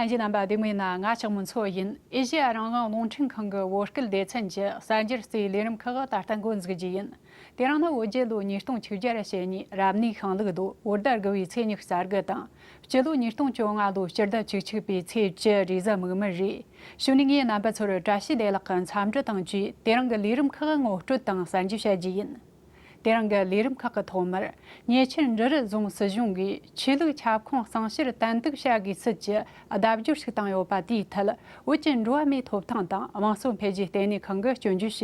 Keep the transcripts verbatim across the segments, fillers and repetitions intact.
ལྷན་རྒྱས་རྣམ་པ་བདེ་མོ་ཡིན་ན། ང་ལྕགས་མོ་མཚོ་ཡིན། ཨེ་ཤེ་ཡ་རང་དབང་རླུང་འཕྲིན་ཁང་གི་བོད་སྐད་སྡེ་ཚན་གྱི་གསར་འགྱུར་རྩིས་ལས་རིམ་ཁག་ད་ལྟ་འགོ་འཛུགས་རྒྱུ་ཡིན། དེ་རིང་ནི་བོད་རྒྱལ་ལོ་ཉིས་སྟོང་བཅུ་བརྒྱ་ར་ཞེ་གཉིས་རབ་གནས་ཤིང་ལུག་རྡོ་བོད་ཟླ་དགུ་བའི་ཚེས་ཉི་ཤུ་རྩ་དགུ་དང་། སྤྱི་ལོ་ཉིས་སྟོང་བཅོ་ལྔ་ལོའི་སྤྱི་ཟླ་བཅུ་གཅིག་པའི་ཚེས་བཅུ་རེས་གཟའ་མིག་དམར་རེད། གཞུག་ནས་ངས་རྣམ་པ་ཚོར་བཀྲ་ཤིས་བདེ་ལེགས་ཀྱི་འཚམས་འདྲི་དང་བཅས། དེ་རིང་གི་ལས་རིམ་ཁག་ངོ་སྤྲོད་དང་གསར་འགྱུར་བཤད་རྒྱུ་ཡིན། དེ་རིང་གི་ལས་རིམ་ཁག་གི་ཐོག་མར། ཉེ་ཆར་འབྲི་རུ་རྫོང་སྲིད་གཞུང་གིས་ཆོས་ལུགས་ཁྱབ་ཁོངས་གཙང་བཤེར་ཏན་ཏིག་བྱ་དགོས་སྲིད་ཀྱི་བརྡ་སྦྱོར་ཞིག་བཏང་ཡོད་པ་དེའི་ཐད། བོད་ཀྱི་འགྲོ་བ་མིའི་ཐོབ་ཐང་དང་དམངས་གཙོ་འཕེལ་རྒྱས་ལྟེ་གནས་ཁང་གིས་སྐྱོན་བརྗོད་བྱས་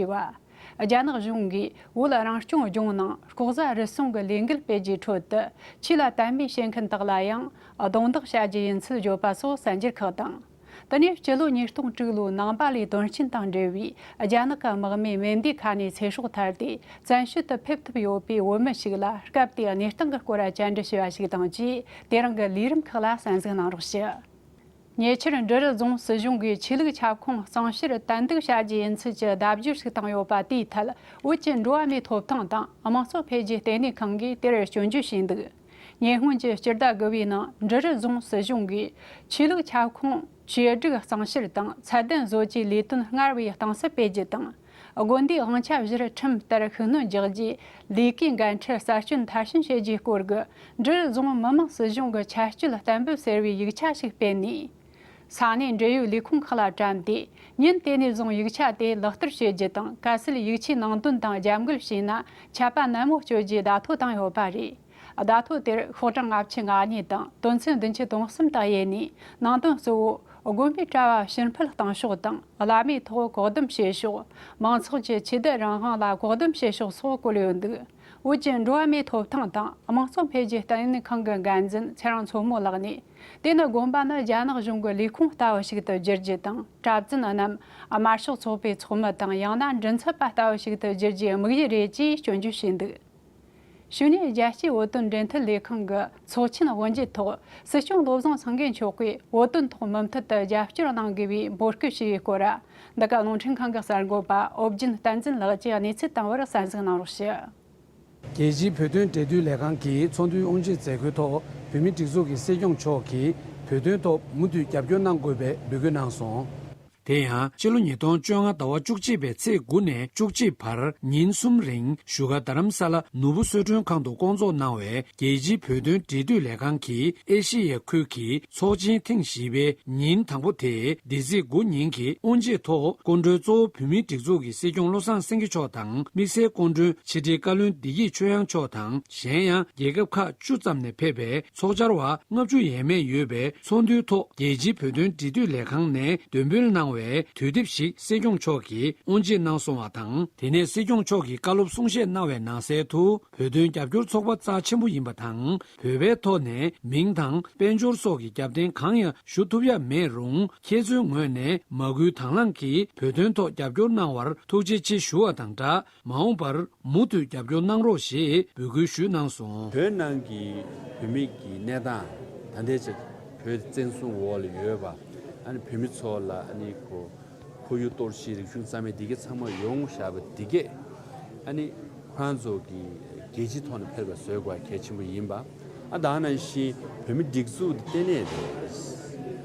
པ། རྒྱ་ནག་གཞུང་གིས་བོད་རང་སྐྱོང་ལྗོངས་ནང་ལྐོག་ཟ་རུལ་སུངས་ཀྱི་ལས་འགུལ་སྤེལ་རྒྱུའི་ཁྲོད་དུ། ཆོས་ལ་དད་མོས་བྱེད་མཁན་དག་ལ་ཡང་རྡུང་རྡེག་བྱ་རྒྱུ་ཡིན་ཚུལ་བརྗོད་པ་སོགས་གསར་འགྱུར་ཁག་དང་། དེ་ནས་སྤྱི་ལོ་ཉིས་སྟོང་དྲུག་ལོའི་ནང་པ་ལིའི་དོན་རྐྱེན་དང་འབྲེལ་བའི་རྒྱ་ནག་གི་དམག་མིས་མེ་མདའི་ཁ་ནས་ཚེ་སྲོག་ཐར་ཏེ་བཙན་བྱོལ་དུ་ཕེབས་ཐུབ་ཡོད་པའི་བོད་མི་ཞིག་ལ་སྐབས་དེའི་གནས་སྟངས་ཀྱི་སྐོར་བཅར་འདྲི་ཞུས་པ་ཞིག་དང་བཅས། དེ་རིང་གི་ལས་རིམ་ཁག་ལ་གསན་གཟིགས་གནང་རོགས་ཞུ། ཉེ་ཆར་འབྲི་རུ་རྫོང་སྲིད་གཞུང་གིས་ཆོས་ལུགས་ཁྱབ་ཁོངས་གཙང་བཤེར་ཏན་ཏིག་བྱ་རྒྱུ་ཡིན་ཚུལ་གྱི་བརྡ་སྦྱོར་ཞིག་བཏང་ཡོད་པ་དེའི་ཐད། བོད་ཀྱི་འགྲོ་བ་མིའི་ཐོབ་ཐང་དང་དམངས་གཙོ་འཕེལ་རྒྱས་ལྟེ་གནས་ཁང་གིས་དེར་སྐྱོན་བརྗོད་བྱས་འདུག་ཉེ་སྔོན་གྱི་སྤྱི་ཟླ་དགུ་བའི་ནང་འབྲི་རུ་རྫོང་སྲིད་གཞུང་གིས་ཆོས་ལུགས་ཁྱབ་ཁོངས་ཆོས་སྒྲིག་གཙང་བཤེར་དང་ཚད་ལྡན་བཟོ་བཅོས་ལས་དོན་སྔར་བས་གཏིང་ཟབ་སྤེལ་རྒྱུ་དང་། དགོན་སྡེའི་དབང་ཆ་བཞུར་ཁྲིམས་ལྟར་ཤུགས་སྣོན་རྒྱག་རྒྱུའི་ལས་ཀའི་འགན་འཁྲི་གསར་སྐྱོན་མཐར་ཕྱིན་བྱེད་རྒྱུའི་སྐོར་གྱི་འབྲི་རུ་རྫོང་མི་དམངས་སྲིད་གཞུང་གི་ཆད་གཅོད་གཏན་འབེབས་ཟེར་བའི་ཡིག་ཆ་ཞིག་སྤེལ་ནས། ས་གནས་འབྲེལ་ཡོད་ལས་ཁུངས་ཁག་ལ་བཀྲམ་སྟེ། ཉིན་དེ་ནས་བཟུང་ཡིག་ཆ་དེ་ལག་བསྟར་བྱེད་རྒྱུ་དང་། གལ་སྲིད་ཡིག་ཆའི་ནང་དོན་དང་རྒྱབ་འགལ་བྱས་ན། ཆད་པ་ནན་མོ་གཅོད་རྒྱུའི་བརྡ་ཐོ་བཏང་ཡོད་པ་རེད། བརྡ་ཐོ་དེར་ཤོག་གྲངས་ལྔ་བཅུ་ང་གཉིས་དང་དོན་ཚན་བདུན་ཅུ་དོན་གསུམ་དག་ཡས་ནས། ནང་དོན་གཙོ་བོ་དགོན་པའི་གྲྭ་བ་ཕྱིར་འཕུད་བཏང་ཕྱོགས་དང་། བླ་མའི་ཐོག་བཀག་སྡོམ་བྱེད་ཕྱོགས། མང་ཚོགས་ཀྱི་ཆོས་དད་རང་དབང་ལ་བཀག་སྡོམ་བྱེད་ཕྱོགས་སོགས་བཀོད་ཡོད་འདུག་བོད་ཀྱི་འགྲོ་བ་མིའི་ཐོབ་ཐང་དང་དམངས་གཙོ་འཕེལ་རྒྱས་ལྟེ་གནས་ཁང་གི་འགན་འཛིན་ཚེ་རིང་མཚོ་མོ་ལགས་ནས། དེ་ནི་དགོན་པ་ནི་རྒྱ་ནག་གཞུང་གི་ལས་ཁུངས་ལྟ་བུ་ཞིག་ཏུ་བསྒྱུར་རྒྱུ་དང་། གྲྭ་བཙུན་རྣམས་དམར་ཤོག་ཚོགས་པའི་ཚོགས་མི་དང་ཡང་ན་མགྲིན་ཚབ་པ་ལྟ་བུ་ཞིག་ཏུ་བསྒྱུར་རྒྱུའི་དམིགས་ཡུལ་རེད་ཅེས་སྐྱོན་བརྗོད་བྱས་འདུག་གཞུག་ནས་རྒྱལ་སྤྱིའི་བོད་དོན་འབྲེལ་མཐུད་ལས་ཁང་གི་ཚོགས་ཆེན་དབུ་འབྱེད་ཐོག་སྲིད་སྐྱོང་བློ་བཟང་སེང་གེ་མཆོག་གིས་བོད་དོན་ཐོག་མུ་མཐུད་དུ་རྒྱབ་སྐྱོར་གནང་དགོས་པའི་འབོད་སྐུལ་ཞུས་པའི་སྐོར། འདི་ག་རླུང་འཕྲིན་ཁང་གི་གསར་འགོད་པ་ཨོ་རྒྱན་བསྟན་འཛིན་ལགས་ཀྱིས་གནས་ཚུལ་བཏང་བར་གསན་གཟིགས་གནང་རོགས་ཞུ། རྒྱལ་སྤྱིའི་བོད་དོན་འབྲེལ་མཐུད་ལས་ཁང་གི་ཚོགས་འདུའི་དབུ་འབྱེད་མཛད་སྒོའི་ཐོག་བོད་མིའི་སྒྲིག་འཛུགས་ཀྱི་སྲིད་སྐྱོང་མཆོག་གིས་བོད་དོན་ཐོག་མུ་མཐུད་རྒྱབ་སྐྱོར་གནང་དགོས་པའི་འབོད་སྐུལ་གནང་སོང་། དེ་ཡང་ཕྱི་ལོ་ཉིས་སྟོང་བཅོ་ལྔ་ཟླ་བ་བཅུ་གཅིག་པའི་ཚེས་དགུ་ནས་བཅུ་གཅིག་བར་ཉིན་གསུམ་རིང་བཞུགས་སྒར་རྡ་རམ་ས་ལ་ནོར་བུ་གསོལ་མགྲོན་ཁང་དུ་བསྐོང་ཚོགས་གནང་བའི་རྒྱལ་སྤྱིའི་བོད་དོན་འབྲེལ་མཐུད་ལས་ཁང་གི་ཨེ་ཤེ་ཡའི་ཁུལ་གྱི་ཚོགས་ཆེན་ཐེངས་བཞི་པའི་ཉིན་དང་པོ་དེ་འདི་ཚེས་དགུ་ཉིན་གྱི་དབུ་འབྱེད་ཐོག་སྐུ་མགྲོན་གཙོ་བོ་བོད་མིའི་སྒྲིག་འཛུགས་ཀྱི་སྲིད་སྐྱོང་བློ་བཟང་སེང་གེ་མཆོག་དང་། དམིགས་བསལ་སྐུ་མགྲོན་ཕྱི་དྲིལ་བཀའ་བློན་བདེ་སྐྱིད་ཆོས་དབྱངས་མཆོག་དང་། གཞན་ཡང་རྒྱལ་ཁབ་ཁག་བཅུ་ཙམ་ནས་ཕེབས་པའི་ཚོགས་བཅར་བ་ལྔ་བཅུ་ཡས་མས་ཡོད་པའི་ཚོགས་འདུའི་ཐོག་རྒྱལ་སྤྱིའི་བོད་དོན་འབྲེལ་མཐུད་ལས་ཁང་ནས་འདོན་འབུལ་གནང་བའི་དུས་དེབ་ཞིག་སྲིད་སྐྱོང་མཆོག་གིས་དབུ་འབྱེད་གནང་སོང་བ་དང་། དེ་ནས་སྲིད་སྐྱོང་མཆོག་གིས་བཀའ་སློབ་གསུང་བཤད་གནང་བའི་ནང་གསལ་དུ། བོད་དོན་རྒྱབ་སྐྱོར་ཚོགས་པ་རྩ་ཆེན་པོ་ཡིན་པ་དང་། བོད་པའི་ཐོག་ནས་མིང་དང་དཔལ་འབྱོར་སོགས་ཀྱི་རྒྱབ་རྟེན་གང་ཡང་ཞུ་ཐུབ་ཡ་མེད་རུང་། ཁྱེད་ཚོའི་ངོས་ནས་མ་སྐུལ་དང་བླངས་ཀྱིས་བོད་དོན་ཐོག་རྒྱབ་སྐྱོར་གནང་བར་ཐུགས་རྗེ་ཆེ་ཞུ་བ་དང་སྦྲགས། མ་འོངས་པར་མུ་མཐུད་རྒྱབ་སྐྱོར་གནང་རོགས་ཞེས་འབོད་སྐུལ་ཞུས་གནང་སོང་། བོད་ནང་གི་བོད་མི་གི་གནས་སྟངས་ད་ལྟའི་ཆར་བོད་བཙན་བཟུང་འོག་ལ་ཡོད་པ། ཨ་ནི་བོད་མི་ཚོ་ལ་ཨ་ནི་ཁོ་ཁོར་ཡུག་གཏོར་བཤིག་རིག་གཞུང་རྩ་མེད་འདི་གའི་ཚང་མ་ཡོང་བཞག་པ་འདི་གས། ཨ་ནི་ཁོ་རང་ཚོ་གི་རྒྱལ་སྤྱིའི་ཐོག་ནས་ཕེབས་པ་བཟོ་དགོས་པ་གལ་ཆེན་པོ་ཡིན་པ། ཨ་ད་ག་ནང་བཞིན་བོད་མི་སྒྲིག་འཛུགས་འདི་ལྟེ་གནས་རེད།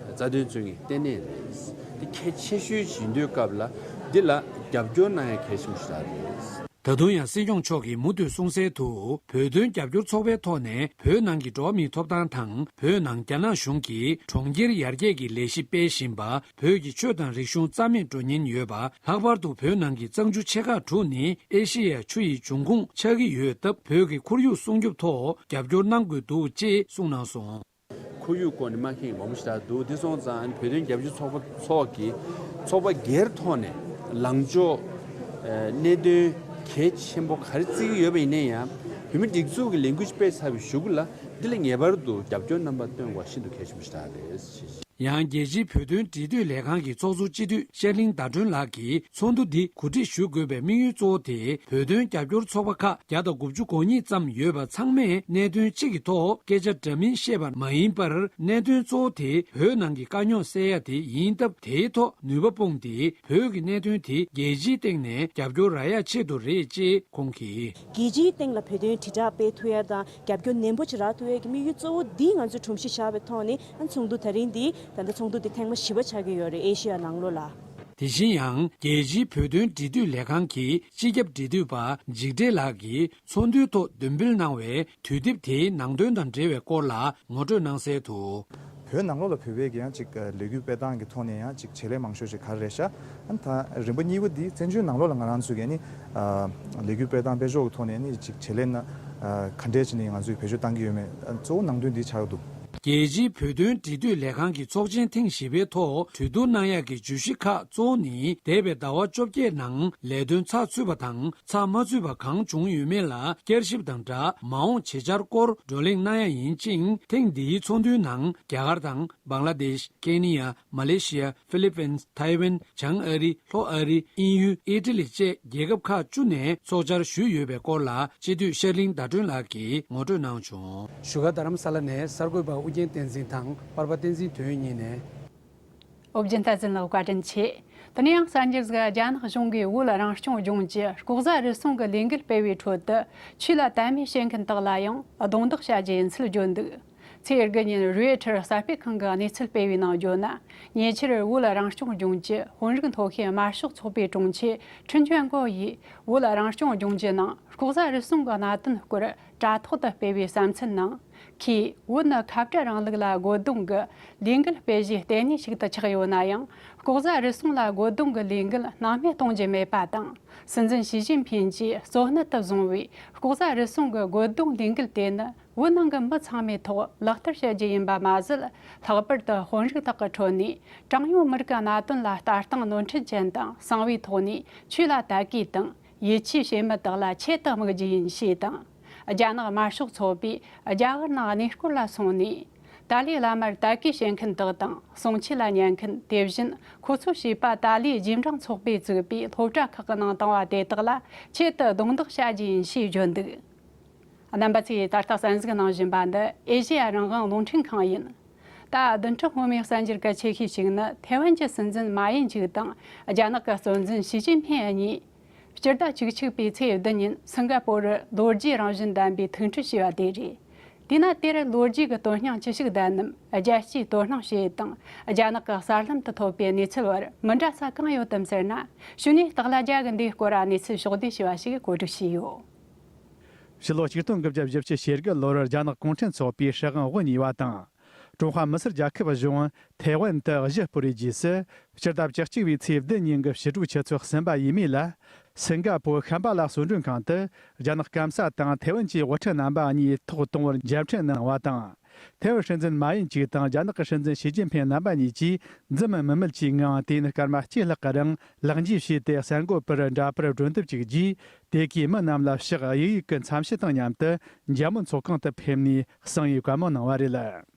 རྩ་དོན་རྩོད་མཁན་ལྟེ་གནས་རེད། འདི་གལ་ཆེ་ཤོས་ཤིག་ཡིན་དུས་སྐབས་ལ་འདི་ལ་རྒྱབ་སྐྱོར་གནང་ཡ་གལ་ཆེན་པོ་ཞིག་རེད། ད་དུང་ཡང་སྲིད་སྐྱོང་མཆོག་གིས་མུ་མཐུད་གསུང་གསལ་དུ། བོད་དོན་རྒྱབ་སྐྱོར་ཚོགས་པའི་ཐོག་ནས་བོད་ནང་གི་འགྲོ་བ་མིའི་ཐོབ་ཐང་དང་། བོད་ནང་རྒྱ་ནག་གཞུང་གིས་གྲོང་ཁྱེར་ཡར་རྒྱས་ཀྱི་ལས་གཞི་སྤེལ་བཞིན་པ། བོད་ཀྱི་ཆོས་དང་རིག་གཞུང་རྩ་མེད་འགྲོ་ཉེན་ཡོད་པ། ལྷག་པར་དུ་བོད་ནང་གི་གཙང་ཆུ་ཆེ་ཁག་དྲུག་ནི་ཨེ་ཤེ་ཡའི་ཆུ་ཡི་འབྱུང་ཁུངས་ཆགས་ཀྱི་ཡོད་སྟབས། བོད་ཀྱི་ཁོར་ཡུག་སྲུང་སྐྱོབ་ཐོག་རྒྱབ་སྐྱོར་གནང་དགོས་འདུག་ཅེས་གསུངས་གནང་སོང་། ཁོར་ཡུག་སྐོར་ནས་མ་མཁྱེན་མང་པོ་ཞིག་ད་འདུག་དེ་སོང་ཙང་བོད་དོན་རྒྱབ་སྐྱོར་ཚོགས་པ་ཚོགས་ཀྱིས་ཚོགས་པ་སྒེར་ཐོག་ནས་ལངས་ཕྱོགས་གནད་དོན་གལ་ཆེན་པོ་ག་རེ་བརྩི་གི་ཡོད་པ་ཡིན་ན་ཡང་། བོད་མི་སྒྲིག་འཛུགས་ཀྱི་ལས་འགུལ་སྤེལ་ཚར་བའི་གཞུག་གུ་ལ་འདི་ལ་ངེས་པར་དུ་རྒྱབ་སྐྱོར་རྣམ་པ་སྟོན་དགོས་ཤིན་ཏུ་གལ་ཆེན་པོ་ཞིག་རེད། ཡང་རྒྱལ་སྤྱིའི་བོད་དོན་འབྲེལ་མཐུད་ལས་ཁང་གི་ཚོགས་གཙོ་སྤྱི་འཐུས་ཤར་གླིང་ཟླ་སྒྲོན་ལགས་ཀྱིས་ཚོགས་འདུ་འདི་གོ་སྒྲིག་ཞུ་དགོས་པའི་དམིགས་ཡུལ་གཙོ་བོ་དེ། བོད་དོན་རྒྱབ་སྐྱོར་ཚོགས་པ་ཁག་བརྒྱ་དང་དགུ་བཅུ་གོ་གཉིས་ཙམ་ཡོད་པ་ཚང་མས་གནད་དོན་གཅིག་གི་ཐོག་སྐད་ཆ་འདྲ་མིན་བཤད་པ་མ་ཡིན་པར། གནད་དོན་གཙོ་བོ་དེ་བོད་ནང་གི་དཀའ་རྙོག་སེལ་ཡ་དེ་ཡིན་སྟབས། དེའི་ཐོག་ནུས་པ་སྤུངས་ཏེ་བོད་ཀྱི་གནད་དོན་དེ་རྒྱལ་སྤྱིའི་སྟེང་ནས་རྒྱབ་སྐྱོར་རག་ཡ་ཆེད་དུ་རེད་ཅེས་ཁོང་གིས། རྒྱལ་སྤྱིའི་སྟེང་ལ་བོད་དོན་དྲིལ་བསྒྲགས་སྤེལ་ཐུབ་ཡ་དང་རྒྱབ་སྐྱོར་ནན་པོ་ཅིག་རག་ཐུབ་ཡ་གི་དམིགས་ཡུལ་གཙོ་བོ་འདི་ང་ཚོས་སྒྲོམ་གཞི་བཞག་པའི་ཐོག་ནས། ཨ་ཚོགས་འདུ་དེ་རིང་འདི་ ད་ལྟ་ཚོགས་འདུ་དེ་ཐེངས་མ་བཞི་པ་ཆགས་ཀྱི་ཡོད་རེད། ཨེ་ཤི་ཡ་ནང་ལོགས་ལ། དེ་བཞིན་ཡང་རྒྱལ་སྤྱིའི་བོད་དོན་འབྲེལ་མཐུད་ལས་ཁང་གི་སྤྱི་ཁྱབ་འབྲེལ་མཐུད་པ་འཇིགས་བྲལ་ལགས་ཀྱིས་ཚོགས་འདུའི་ཐོག་འདོན་སྤེལ་གནང་བའི་དུས་དེབ་དེའི་ནང་དོན་དང་འབྲེལ་བའི་སྐོར་ལ་ངོ་སྤྲོད་གནང་གསལ་དུ། བོད་ནང་ལོགས་ལ་བོད་པའི་གི་ཡང་ཅིག་ལས་འགུལ་སྤེལ་སྟངས་ཀྱི་ཐོག་ནས་ཡང་ཅིག་བྱེད་ལས་མང་ཤོས་ཤིག་ག་རེ་རེད་ཤག་ཨ་ནི་ད་རིམ་པ་གཉིས་པ་འདི་བཙན་བྱོལ་ནང་ལོགས་ལ་ང་རང་ཚོའི་གི་ནི་ལས་འགུལ་སྤེལ་སྟངས་སྤེལ་ཕྱོགས་ཀྱི་ཐོག་ནས་ནི་ཅིག་བྱེད་ལས་ན་ག་འདྲས་བྱས་ནས་ང་ཚོས་བེད་སྤྱོད་བཏང་གི་ཡོད་མེད། གཙོ་བོ་ནང་དོན་འདི་ཆགས་འདུག་རྒྱལ་སྤྱིའི་བོད་དོན་འབྲེལ་མཐུད་ལས་ཁང་གི་ཚོགས་ཆེན་ཐེངས་བཞི་པའི་ཐོག་གྲོས་བསྡུར་གནང་ཡག་གི་བརྗོད་གཞི་ཁག་གཙོ་བོ་ནི་འདས་པའི་ཟླ་བ་བཅོ་བརྒྱད་ནང་ལས་དོན་ཚགས་ཚུད་པ་དང་ཚགས་མ་ཚུད་པ་གང་བྱུང་ཡོད་མེད་ལ་བསྐྱར་ཞིབ་དང་སྦྲགས་མ་འོངས་བྱེད་འཆར་སྐོར་བགྲོ་གླེང་གནང་ཡག་ཡིན་ཅིང་། ཐེངས་འདིའི་ཚོགས་འདུའི་ནང་རྒྱ་གར་དང་། བང་ལ་དེཤ། ཀེ་ནི་ཡ། མ་ལེ་ཤི་ཡ། ཧྥི་ལི་ཕིན། ཐའེ་ཝན། བྱང་ཨ་རི། ལྷོ་ཨ་རི། དབྱིན་ཡུལ། ཨི་ཊ་ལི་བཅས་རྒྱལ་ཁབ་ཁག་བཅུ་ནས་ཚོགས་བཅར་ཞུས་ཡོད་པའི་སྐོར་ལ་སྤྱི་འཐུས་ཤར་གླིང་ཟླ་སྒྲོན་ལགས་ཀྱིས་ངོ་སྤྲོད་གནང་བྱུང་། བཞུགས་སྒར་རྡ་རམ་ས་ལ་ནས་གསར་འགོད་པ་ཨུ་རྒྱན་བསྟན་འཛིན་དང་པར་པ་བསྟན་འཛིན་དོན་གཉིས་ནས། ཨོ་རྒྱན་བསྟན་འཛིན་ལགས་བཀའ་དྲིན་ཆེ། དེ་ནས་ཡང་གསར་འགྱུར་ཟིག་རྒྱ་ནག་གཞུང་གིས་བོད་རང་སྐྱོང་ལྗོངས་ཀྱི་ལྐོག་ཟ་རུལ་སུངས་ཀྱི་ལས་འགུལ་སྤེལ་བའི་ཁྲོད་དུ་ཆོས་ལ་དད་མོས་བྱེད་མཁན་དག་ལ་ཡང་རྡུང་རྡེག་བྱ་རྒྱུ་ཡིན་ཚུལ་བརྗོད་འདུག་ཚེས་དགུ་ཉིན་རོའི་ཊར་གསར་སྤེལ་ཁང་གི་གནས་ཚུལ་སྤེལ་བའི་ནང་བརྗོད་ན། ཉེ་ཆར་བོད་རང་སྐྱོང་ལྗོངས་ཀྱི་དཔོན་རིགས་མཐོ་ཤོས་དམར་ཤོག་ཚོགས་པའི་དྲུང་ཆེ་ཁྲིན་ཅོན་གོ་ཡིས་བོད་རང་སྐྱོང་ལྗོངས་ཀྱི་ནང་ལྐོག་ཟ་རུལ་སུངས་ཀྱི་གནད་དོན་སྐོར་དྲ་ཐོག་ཏུ་སྤེལ་བའི་བསམ་ཚུལ་ནང་། ཁོས་བོད་ནི་ཁ་བྲལ་རིང་ལུགས་ལ་རྒོལ་རྡུང་གི་ལས་འགུལ་སྤེལ་གཞིའི་ལྟེ་གནས་ཤིག་ཏུ་ཆགས་ཡོད་ན་ཡང་། ལྐོག་ཟ་རུལ་སུངས་ལ་རྒོལ་རྡུང་གི་ལས་འགུལ་སྣང་མེད་གཏོང་རྒྱུ་མེད་པ་དང་། སྲིད་འཛིན་ཞི་ཅིན་ཕིན་གྱིས་གཙོ་གནད་དུ་བཟུང་བའི་ལྐོག་ཟ་རུལ་སུངས་ཀྱི་རྒོལ་རྡུང་ལས་འགུལ་དེ་ནི། བོད་ནང་གི་མི་ཚང་མའི་ཐོག་ལག་བསྟར་བྱ་རྒྱུ་ཡིན་པ་མ་ཟད། ལྷག་པར་དུ་དཔོན་རིགས་དག་གི་ཁྲོད་ནས་གྲངས་ཉུང་མི་རིགས་ཀྱི་གནད་དོན་ལ་ལྟ་སྟངས་ནོར་འཁྲུལ་ཅན་དང་གསང་བའི་ཐོག་ནས་ཆོས་ལ་དད་གུས་དང་ཡིད་ཆེས་བྱེད་མི་དག་ལ་ཆེད་དུ་དམིགས་རྒྱུ་ཡིན་ཞེས་དང་། རྒྱ་ནག་དམར་ཤོག་ཚོགས་པས་རྒྱ་གར་ནང་གནས་སྐོར་ལ་སོང་ནས། ཏཱ་ལའི་བླ་མར་དད་གུས་བྱེད་མཁན་དག་དང་གསུང་ཆོས་ལ་ཉན་མཁན། དེ་བཞིན་ཁོ་ཚོའི་བྱིས་པ་ཏཱ་ལའི་རྗེས་འབྲང་ཚོགས་པས་བཙུགས་པའི་སློབ་གྲྭ་ཁག་གི་ནང་བཏང་བ་དེ་དག་ལ་ཆེད་དུ་རྡུང་རྡེག་བྱ་རྒྱུ་ཡིན་ཞེས་བརྗོད་འདུག་རྣམ་པ་ཚོས་ད་ལྟ་གསན་གཟིགས་གནང་བཞིན་པ་འདི་ཨེ་ཤེ་ཡ་རང་དབང་རླུང་འཕྲིན་ཁང་ཡིན། ད་བདུན་ཕྲག་སྔོན་མའི་གསར་འགྱུར་གལ་ཆེ་ཤོས་ཤིག་ནི་ཐའེ་ཝན་གྱི་སྲིད་འཛིན་མཱ་ཡིན་ཅིག་དང་རྒྱ་ནག་གི་གཙོ་འཛིན་ཞི་ཅིན་ཕིན་གཉིས་སྤྱི་ཟླ་བཅུ་གཅིག་པའི་ཚེས་བདུན་ཉིན་སིང་ག་པོར་རུ་ལོ་རྒྱུས་རང་བཞིན་ལྡན་པའི་ཐུག་འཕྲད་བྱས་པ་དེ་རེད། དེས་ན་དེར་ལོ་རྒྱུས་ཀྱི་དོན་སྙིང་ཅི་ཞིག་ལྡན་ནམ། རྒྱལ་སྤྱིའི་དོ་སྣང་བྱེད་དང་རྒྱ་ནག་གི་གསར་ལམ་དུ་ཐོབ་པའི་གནས་ཚུལ་བར་མི་འདྲ་ས་གང་ཡོད་དམ་ཟེར་ན། གཞུག་ནས་སྟག་ལྷ་རྒྱལ་གྱིས་འདིའི་སྐོར་གནས་ཚུལ་ཕྱོགས་བསྡུས་བྱས་པ་ཞིག་བཀོད་སྒྲིག་བྱས་ཡོད། ཕྱི་ལོ་ཆིག་སྟོང་དགུ་བརྒྱ་བཞི་བཅུ་ཞེ་དགུ་ལོར་རྒྱ་ནག་གུང་ཁྲན་ཚོགས་པའི་སྲིད་དབང་དབུ་བརྙེས་པ་དང་། ཀྲུང་ཧྭ་མི་སེར་རྒྱལ་ཁབ་གཞུང་ཐའེ་ཝན་དུ་གཞི་སྤོ་རེས་རྗེས་སུ། སྤྱི་ཟླ་བཅུ་གཅིག་པའི་ཚེས་བདུན་ཉིན་གྱི་ཕྱི་དྲོའི་ཆུ་ཚོད་གསུམ་པ་ཡས་མས་ལ། སིང་ག་པོ་ཤམ་བྷ་ལ་གསོལ་མགྲོན་ཁང་དུ་རྒྱ་ནག་སྐམ་ས་དང་ཐའེ་ཝན་གྱི་དབུ་ཁྲིད་རྣམ་པ་གཉིས་ཐོག་དང་པོར་མཇལ་འཕྲད་གནང་བ་དང་། ཐའེ་ཝན་སྲིད་འཛིན་མཱ་ཡིན་ཅིག་དང་རྒྱ་ནག་གི་སྲིད་འཛིན་ཞི་ཅིན་ཕིན་རྣམ་པ་གཉིས་ཀྱིས་འཛིན་མིན་མི་མེད་ཀྱི་ངང་དུས་ཡུན་སྐར་མ་གཅིག་ལྷག་གི་རིང་ལག་འཇུ་བྱས་ཏེ་གསར་འགོད་པར་འདྲ་པར་སྒྲོན་འདེབས་ཅིག་བགྱིས། དེ་གའི་མི་རྣམས་ལ་ཕྱག་གཡུག་གཡུག་གི་འཚམས་ཞུ་དང་མཉམ་དུ་འཇར་མན་ཚོགས་ཁང་དུ་ཕེབས་ནས་གསང་བའི་བཀའ་མོལ་གནང་བ་རེད།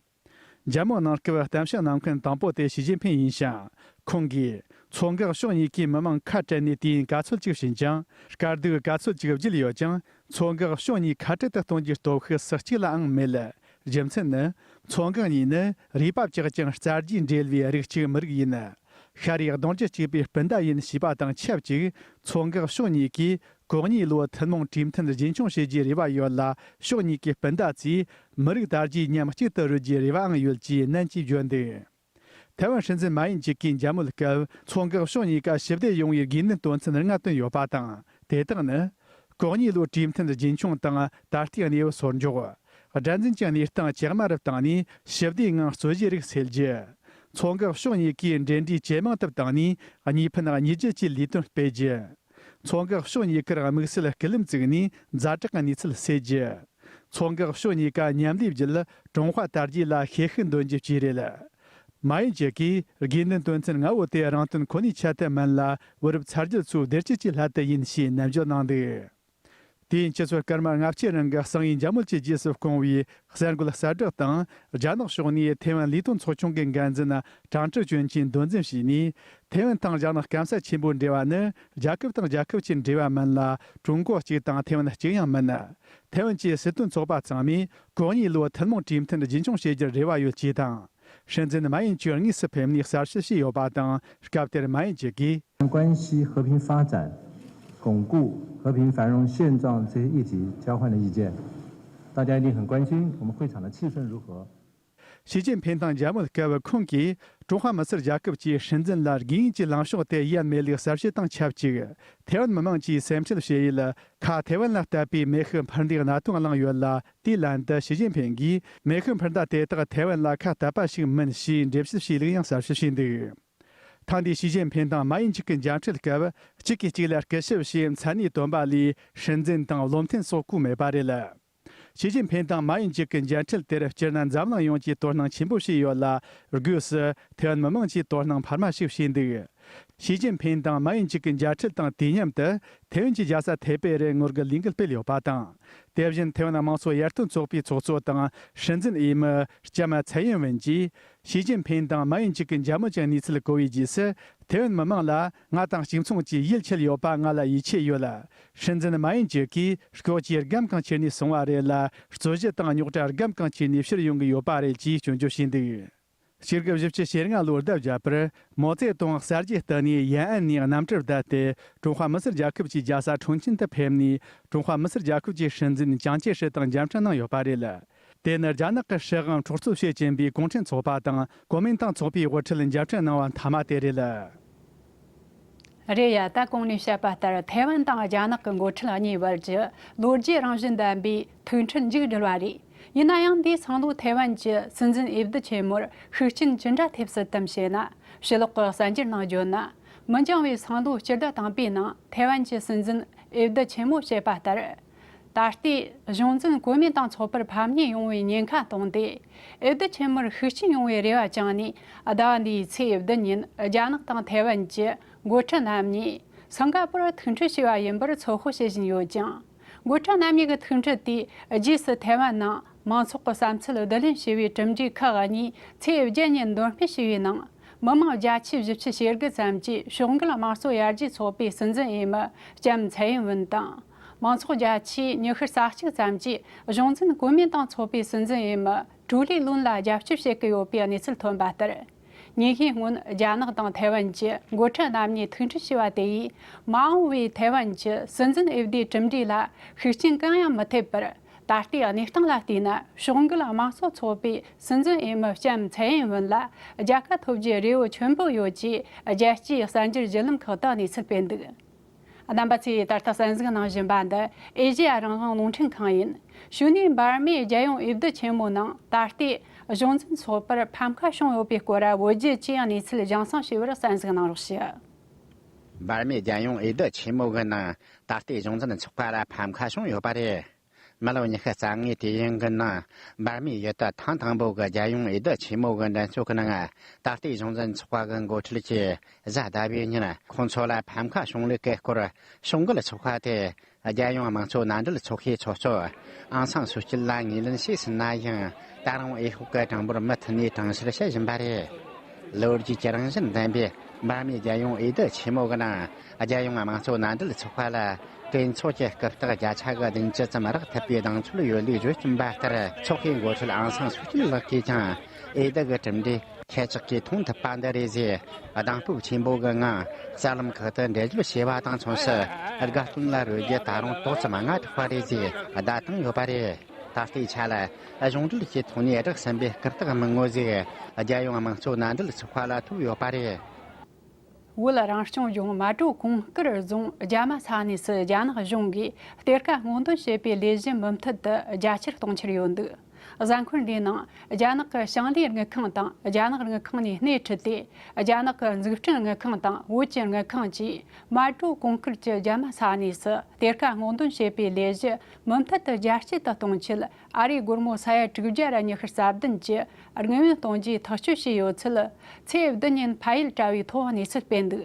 འཇར་མན་གནང་སྐབས་གཏམ་བཤད་གནང་མཁན་དང་པོ་དེ་ཞི་ཅིན་ཕིན་ཡིན་ཞིང་། ཁོང་གིས་མཚོ་འགག་ཕྱོགས་གཉིས་ཀའི་མི་མང་ཁ་བྲལ་ནས་དུས་ཡུན་ག་ཚོད་ཅིག་ཕྱིན་ཀྱང་། དཀའ་སྡུག་ག་ཚོད་ཅིག་བརྒྱུད་ཡོད་ཀྱང་། མཚོ་འགག་ཕྱོགས་གཉིས་ཁ་བྲལ་དུ་གཏོང་རྒྱུའི་སྟོབས་ཤུགས་སུ་གཅིག་ལའང་མེད། རྒྱུ་མཚན་ནི། མཚོ་འགག་གཉིས་ནི་རུས་པ་བཅག་ཅིང་རྩ་རྒྱུས་འབྲེལ་བའི་རིགས་གཅིག་མི་རིགས་ཡིན། ཤ་རུས་གདུང་རྒྱུད་གཅིག་པའི་སྤུན་ཟླ་ཡིན་ཞེས་པ་དང་ཆབས་ཅིག། མཚོ་འགག་ཕྱོགས་གཉིས་ཀས་གོ་གཉིས་ལོ་ཐུན་མོང་གྲོས་མཐུན་རྒྱུན་འཁྱོངས་བྱེད་རྒྱུའི་རེ་བ་ཡོད་ལ། ཕྱོགས་གཉིས་ཀའི་སྤུན་ཟླ་ཚོས་མི་རིགས་དར་རྒྱས་མཉམ་གཅིག་ཏུ་རོལ་རྒྱུའི་རེ་བའང་ཡོད་ཅེས་ནན་གྱིས་བརྗོད་འདུག། ཐའེ་ཝན་སྲིད་འཛིན་མཱ་ཡིན་ཅིག་གིས་འཇར་མུལ་སྐབས་མཚོ་འགག་ཕྱོགས་གཉིས་ཀ་ཞི་བདེ་ཡོང་བའི་དགོས་ནད་དོན་ཚན་ལྔ་བཏོན་ཡོད་པ་དང་། དེ་དག་ནི། གོ་གཉིས་ལོའི་གྲོས་མཐུན་རྒྱུན་འཁྱོངས་དང་ད་ལྟའི་གནས་བབ་སོར་འཇོག། དགྲར་འཛིན་གྱི་གནས་སྟངས་ཇེ་དམའ་རུ་བཏང་ནས་ཞི་བདེའི་ངང་རྩོད་གཞི་རིགས་སེལ་རྒྱུ། མཚོ་འགག་ཕྱོགས་གཉིས་ཀས་འབྲེལ་འདྲིས་ཇེ་མང་དུ་བཏང་ནས་གཉིས་ཕན་གཉིས་རྒྱུ་གྱི་ལས་དོན་སྤེལ་རྒྱུ། མཚོ་འགག་ཕྱོགས་གཉིས་ཀར་དམིགས་བསལ་སྐུལ་ལམ་བཙུགས་ནས་ཛ་དྲག་གི་གནས་ཚུལ་སེལ་རྒྱུ། མཚོ་འགག་ཕྱོགས་གཉིས་ཀ་མཉམ་ལས་བརྒྱུད་ཀྲུང་ཧྭ་དར་རྒྱས་ལ་ཤེད་ཤུགས་འདོན་རྒྱུ་བཅས་རེད། མཱ་ཡིན་ཅིག་གིས་དགོས་འདུན་དོན་ཚན་ལྔ་བོ་དེ་རང་དོན་ཁོ་ནའི་ཆེད་དུ་མིན་ལ། བུ་རབས་ཚ་རྒྱུད་ཚོའི་བདེ་སྐྱིད་ཀྱི་སླད་དུ་ཡིན་ཞེས་ནན་བརྗོད་གནང་འདུག། དུས་ཡུན་ཆུ་ཚོད་སྐར་མ་ལྔ་བཅུའི་རིང་གི་གསང་བའི་འཇར་མུལ་གྱི་རྗེས་སུ་བསྐུངས་པའི་གསར་འགོད་གསལ་བསྒྲགས་དང་། རྒྱ་ནག་ཕྱོགས་ནས་ཐའེ་ཝན་ལས་དོན་ཚོགས་ཆུང་གི་འགན་འཛིན་ཀྲང་ཀྲི་ཅུན་གྱིས་མདོ་འཛིན་བྱས་ནས། ཐའེ་ཝན་དང་རྒྱ་ནག་སྐམ་ས་ཆེན་པོའི་འབྲེལ་བ་ནི་རྒྱལ་ཁབ་དང་རྒྱལ་ཁབ་ཀྱི་འབྲེལ་བ་མིན་ལ། ཀྲུང་གོ་གཅིག་དང་ཐའེ་ཝན་གཅིག་ཡང་མིན། ཐའེ་ཝན་གྱི་སྲིད་དོན་ཚོགས་པ་ཚང་མས་གོ་གཉིས་ལོའི་ཐུན་མོང་གྲོས་མཐུན་རྒྱུན་འཁྱོངས་བྱེད་རྒྱུར་རེ་བ་ཡོད་ཅེས་དང་། སྲིད་འཛིན་མཱ་ཡིན་ཅིག་དངོས་སུ་ཕེབས་ནས་གསར་ཞུ་བྱས་ཡོད་པ་དང་། སྐབས་དེར་མཱ་ཡིན་ཅིག་གིས། 关系和平发展、巩固和平繁荣现状这些议题交换了意见。大家一定很关心我们会场的气氛如何。ཞི་ཅིན་ཕིང་དང་མཇལ་མོལ་སྐབས་ཁོང་གིས། ཀྲུང་ཧྭ་མི་སེར་རྒྱལ་ཁབ་ཀྱིས་སྲིད་འཛིན་ལ་དགོས་ངེས་ཀྱི་ལངས་ཕྱོགས་དེ་ཡལ་མེད་ལུགས་གསལ་བཤད་དང་ཆབས་ཅིག་ཐའེ་ཝན་མི་དམངས་ཀྱིས་སེམས་ཁྲལ་བྱེད་ཡུལ་ཁ་ཐའེ་ཝན་ལ་བཏབ་པའི་མེ་ཤུགས་འཕུར་མདེལ་གནད་དོན་གླེང་ཡོད་ལ། དེའི་ལན་དུ་ཞི་ཅིན་ཕིང་གིས་མེ་ཤུགས་འཕུར་མདའ་དེ་དག་ཐའེ་ཝན་ལ་ཁ་གཏད་པ་ཞིག་མིན་ཞེས་འགྲེལ་བཤད་བྱས་ལུགས་ཡང་གསལ་བཤད་བྱས་འདུག་ཐེངས་འདིའི་ཞི་ཅིན་ཕིང་དང་མ་ཡུན་ཅིག་གི་མཇལ་འཕྲད་སྐབས་གཅིག་གིས་གཅིག་ལ་སྐུ་ཞབས་ཞེས་མཚན་གནས་བཏོན་པ་ལས་སྲིད་འཛིན་དང་བློ་མཐུན་སོགས་བཀོད་མེད་པ་རེད། ཞི་ཅིན་ཕིང་དང་མ་ཡུན་ཅིག་གི་མཇལ་འཕྲད་དེར་སྤྱིར་ན་འཛམ་གླིང་ཡོངས་ཀྱིས་དོ་སྣང་ཆེན་པོ་བྱས་ཡོད་ལ། སྒོས་སུ་ཐའེ་ཝན་མི་དམངས་ཀྱིས་དོ་སྣང་འཕར་མ་ཞིག་བྱས་འདུག་ཞི་ཅིན་ཕིང་དང་མ་ཡུན་ཅིག་གི་མཇལ་འཕྲད་དང་དུས་མཉམ་དུ་ཐའེ་ཝན་གྱི་རྒྱལ་ས་ཐའེ་པེ་རུ་ངོ་རྒོལ་ལས་འགུལ་སྤེལ་ཡོད་པ་དང་། དེ་བཞིན་ཐའེ་ཝན་དམངས་གཙོ་ཡར་ཐོན་ཚོགས་པའི་ཚོགས་གཙོ་དང་སྲིད་འཛིན་འོས་མི་ལྕམ་ཚའེ་ཡིན་ཝེན་གྱིས། ཞི་ཅིན་ཕིང་དང་མ་ཡུན་ཅིག་གི་མཇལ་མོལ་གྱི་གནས་ཚུལ་གོ་བའི་རྗེས་སུ། ཐའེ་ཝན་མི་དམངས་ལ་ང་དང་གཅིག་མཚུངས་ཀྱི་ཡིད་ཆེས་ཡོད་པ་ང་ལ་ཡིད་ཆེས་ཡོད། སྲིད་འཛིན་མ་ཡུན་ཅིག་གིས་སྐྱོ་སྐྱེ་སྒམ་གང་ཁྱེར་ནས་སོང་བ་རེད་ལ། རྩོད་གཞི་དང་རྙོག་དྲ་སྒམ་གང་ཁྱེར་ནས་ཕྱིར་ཡོང་གི་ཡོད་པ་རེད་ཅེས་སྐྱོན་བརྗོད་བྱས་འདུག་ཕྱི་ལོ་གཅིག་དགུ་བཞི་བཅུ་ཞེ་ལྔ་ལོར་ཟླ་བརྒྱད་པར་མའོ་ཙེ་ཏུང་གསར་བརྗེ་བཏང་ནས་ཡན་ཨན་ནས་གནམ་གྲུར་བསྡད་དེ། ཀྲུང་ཧྭ་མི་སེར་རྒྱལ་ཁབ་ཀྱི་རྒྱལ་ས་ཁྲུང་ཆིན་དུ་ཕེབས་ནས། ཀྲུང་ཧྭ་མི་སེར་རྒྱལ་ཁབ་ཀྱི་སྲིད་འཛིན་ཅང་ཅེ་ཧྲི་དང་མཇལ་འཕྲད་གནང་ཡོད་པ་རེད། དེ་ནི་རྒྱ་ནག་གི་ཧྲི་ཝང་འཕྲོག་རྩོད་བྱེད་ཀྱིན་པའི་གུང་ཁྲན་ཚོགས་པ་དང་གོ་མིན་ཏང་ཚོགས་པའི་དབུ་ཁྲིད་མཇལ་འཕྲད་གནང་བ་མཐའ་མ་དེ་རེད། རེད་ཡ། ད་གོང་ནས་བཤད་པ་ལྟར་ཐའེ་ཝན་དང་རྒྱ་ནག་གི་འགོ་ཁྲིད་གཉིས་བར་གྱི་ལོ་རྒྱུས་རང་བཞིན་ལྡན་པའི་ཐུག་འཕྲད་མཇུག་བསྒྲིལ་བ་རེད། ཡིན་ན་ཡང་འདིའི་སང་ལོ་ཐའེ་ཝན་གྱི་སྲིད་འཛིན་འོས་བསྡུ་ཆེན་མོར་ཤུགས་རྐྱེན་ཅི་འདྲ་ཐེབས་སྲིད་དམ་ཞེ་ན། ཕྱི་ལོགས་ཀྱི་གསར་འགྱུར་ནང་བརྗོད་ན། མི་འགྱངས་བའི་སང་ལོ་སྤྱི་ཟླ་དང་པོའི་ནང་ཐའེ་ཝན་གྱི་སྲིད་འཛིན་འོས་བསྡུ་ཆེན་མོ་བྱས་པ་ལྟར། ད་ལྟའི་གཞུང་འཛིན་གོ་མིན་ཏང་ཚོགས་པར་ཕམ་ཉེས་ཡོང་བའི་ཉེན་ཁ་བཏང་སྟེ། འོས་བསྡུ་ཆེན་མོར་ཤུགས་རྐྱེན་ཡོང་བའི་རེ་བ་བཅངས་ནས། ཟླ་བ་འདིའི་ཚེས་བདུན་ཉིན་རྒྱ་ནག་དང་ཐའེ་ཝན་གྱི་འགོ་ཁྲིད་རྣམ་གཉིས་སིང་ག་པུར་ཐུག་འཕྲད་བྱས་པ་ཡིན་པར་ཚོད་དཔག་བྱེད་བཞིན་ཡོད་ཅིང་། འགོ་ཁྲིད་རྣམ་གཉིས་ཀྱི་ཐུག་འཕྲད་དེའི་རྗེས་སུ་ཐའེ་ཝན་ནང་མང་ཚོགས་ཀྱི་བསམ་ཚུལ་བསྡུ་ལེན་བྱས་པའི་གྲུབ་འབྲས་ཁག་གཉིས་ཚེས་བརྒྱད་ཉིན་འདོན་སྤེལ་བྱས་པའི་ནང་། མི་མང་བརྒྱ་ཆ་བཞི་བཅུ་ཞེ་དགུ་ཙམ་གྱིས་ཕྱོགས་འགལ་དམངས་གཙོ་ཡར་རྒྱས་ཚོགས་པའི་སྲིད་འཛིན་འོས་མི་ལྕམ་ཚའེ་ཡིན་ཝུན་དང་། མང་ཚོགས་བརྒྱ་ཆ་ཉི་ཤུ་རྩ་གཅིག་ཙམ་གྱིས་གཞུང་འཛིན་གོ་མིན་ཏང་ཚོགས་པའི་སྲིད་འཛིན་འོས་མི་ཀྲུའུ་ལི་ལུན་ལ་རྒྱབ་སྐྱོར་བྱེད་ཀྱི་ཡོད་པའི་གནས་ཚུལ་ཐོན་པ་ལྟར། ཉིན་ཤས་སྔོན་རྒྱ་ནག་དང་ཐའེ་ཝན་གྱི་འགོ་ཁྲིད་རྣམ་གཉིས་ཐུག་འཕྲད་བྱས་པ་དེ་ཡིས། མ་འོངས་པའི་ཐའེ་ཝན་གྱི་སྲིད་འཛིན་འོས་བསྡུའི་གྲུབ་འབྲས་ལ་ཤུགས་རྐྱེན་གང་ཡང་མི་ཐེབས་པར། ད་ལྟའི་གནས་སྟངས་ལ་བལྟས་ན། ཕྱོགས་འགལ་དམངས་གཙོ་ཚོགས་པའི་སྲིད་འཛིན་འོས་མི་ལྕམ་ཚའེ་ཡིན་ཝུན་ལ་རྒྱལ་ཁ་ཐོབ་རྒྱུའི་རེ་བ་ཆེན་པོ་ཡོད་ཅེས་རྒྱལ་སྤྱིའི་གསར་འགྱུར་བརྒྱུད་ལམ་ཁག་ཏུ་གནས་ཚུལ་སྤེལ་འདུག་རྣམ་པ་ཚོས་ད་ལྟ་གསན་གཟིགས་གནང་བཞིན་པ་འདི་ཨེ་ཤེ་ཡ་རང་དབང་རླུང་འཕྲིན་ཁང་ཡིན། གཞུག་ནས་འབར་མའི་རྒྱལ་ཡོངས་འོས་བསྡུ་ཆེན་མོའི་ནང་ད་ལྟའི་གཞུང་འཛིན་ཚོགས་པར་ཕམ་ཁ་བྱུང་ཡོད་པའི་སྐོར་བོད་བརྒྱུད་ཀྱི་གནས་ཚུལ་རྒྱང་སྲིང་ཞུས་པར་གསན་གཟིགས་གནང་རོགས་ཞུ། འབར་མའི་རྒྱལ་ཡོངས་འོས་བསྡུ་ཆེན་མོ་གི་ནང་ད་ལྟའི་གཞུང་འཛིན་ཚོགས་པ་ལ་ཕམ་ཁ་བྱུང་ཡོད་པ་རེད། མི་ལོ་ཉི་ཤུ་རྩ་ལྔའི་དུས་ཡུན་གྱི་ནང་འབར་མའི་ཡུལ་དུ་ཐེངས་དང་པོ་གི་རྒྱལ་ཡོངས་འོས་བསྡུ་ཆེན་མོ་གི་འགྲན་ཚོགས་ཀྱི་ནང་ད་ལྟའི་གཞུང་འཛིན་ཚོགས་པ་གི་འགོ་ཁྲིད་ཀྱིས་གཟའ་ཟླ་བའི་ཉིན་ཁོང་ཚོ་ལ་ཕམ་ཁ་བྱུང་ལུགས་ཀྱི་སྐོར་ཕྱོགས་འགལ་ཚོགས་པ་དེ་རྒྱལ་ཡོངས་དམངས་གཙོ་མནའ་འབྲེལ་ཚོགས་པའི་ཚོགས་གཙོ་ཨང་སང་སུའུ་ཅི་ལ་ངོས་ལེན་བྱས་ཟིན་ན་ཡང་། ད་རུང་འོས་ཤོག་གི་གྲངས་འབོར་མུ་མཐུད་ནས་གྲངས་བཤེར་བྱེད་བཞིན་པ་རེད། ལོ་རྒྱུས་ཀྱི་རང་བཞིན་ལྡན་པའི་འབར་མའི་རྒྱལ་ཡོངས་འོས་བསྡུ་ཆེན་མོ་གི་ནང་། རྒྱལ་ཡོངས་དམངས་གཙོ་མནའ་འབྲེལ་ཚོགས་པ་ལ་གྲོས་ཚོགས་ཀྱི་རྐུབ་སྟེགས་བརྒྱ་ཆ་གི་བདུན་ཅུ་ཙམ་རག་ཐུབ་པའི་གདེང་ཚོད་ཡོད་ལུགས་བརྗོད་ཀྱིན་པ་ལྟར། ཚོགས་པའི་འགོ་ཁྲིད་ཨང་སང་སུའུ་ཅི་ལགས་ཀྱིས་ཀྱང་འོས་བསྡུ་གི་གྲུབ་འབྲས་ཁྱེད་ཅག་གིས་མཐོང་ཐུབ་པ་འདི་རེད་ཅེས། གདེང་སྤོབས་ཆེན་པོ་གི་ངང་གསར་ལམ་ཁག་ཏུ་འགྲེལ་བརྗོད་བྱས་པ་དང་མཚུངས་སུ། དགའ་སྟོན་ལ་རོལ་རྒྱུ་ད་རུང་ཏོག་ཙམ་སྔ་དྲགས་པ་རེད་ཅེས་བརྡ་བཏང་ཡོད་པ་རེད། ད་ལྟའི་ཆ་ལ་གཞུང་འབྲེལ་གྱི་ཐོག་ནས་བསྒྲགས་ཟིན་པའི་རྐུབ་སྟེགས་མི་ངོ་ཟིག་རྒྱལ་ཡོངས་དམངས་གཙོ་མནའ་འབྲེལ་ཚོགས་པ་ལ་ཐུག་ཡོད་པ་རེད། བོད་རང་སྐྱོང་ལྗོངས་མལ་གྲོ་གུང་དཀར་རྫོང་རྒྱ་མ་ས་གནས་སུ་རྒྱ་ནག་གཞུང་གིས་གཏེར་ཁ་སྔོག་འདོན་བྱེད་པའི་ལས་གཞི་མུ་མཐུད་དུ་རྒྱ་ཆེར་གཏོང་འཆར་ཡོད་འདུག་གཟའ་འཁོར་འདིའི་ནང་རྒྱ་ནག་གི་ཞིང་ལས་དངུལ་ཁང་དང་རྒྱ་ནག་དངུལ་ཁང་ནས་སྣེ་ཁྲིད་དེ། རྒྱ་ནག་གི་འཛུགས་སྐྲུན་དངུལ་ཁང་དང་བོད་ཀྱི་དངུལ་ཁང་བཅས་མལ་གྲོ་གུང་དཀར་གྱི་རྒྱ་མ་ས་གནས་སུ་གཏེར་ཁ་སྔོག་འདོན་བྱེད་པའི་ལས་གཞི་མུ་མཐུད་དུ་རྒྱ་སྐྱེད་དུ་གཏོང་ཆེད། ཨ་རིའི་སྒོར་མོ་ས་ཡ་དྲུག་བརྒྱ་ར་ཉི་ཤུ་རྩ་བདུན་གྱི་དངུལ་བུན་གཏོང་རྒྱུའི་ཐག་གཅོད་བྱས་ཡོད་ཚུལ་ཚེས་བདུན་ཉིན་ཕ་ཡུལ་དྲ་བའི་ཐོག་གནས་ཚུལ་སྤེལ་འདུག་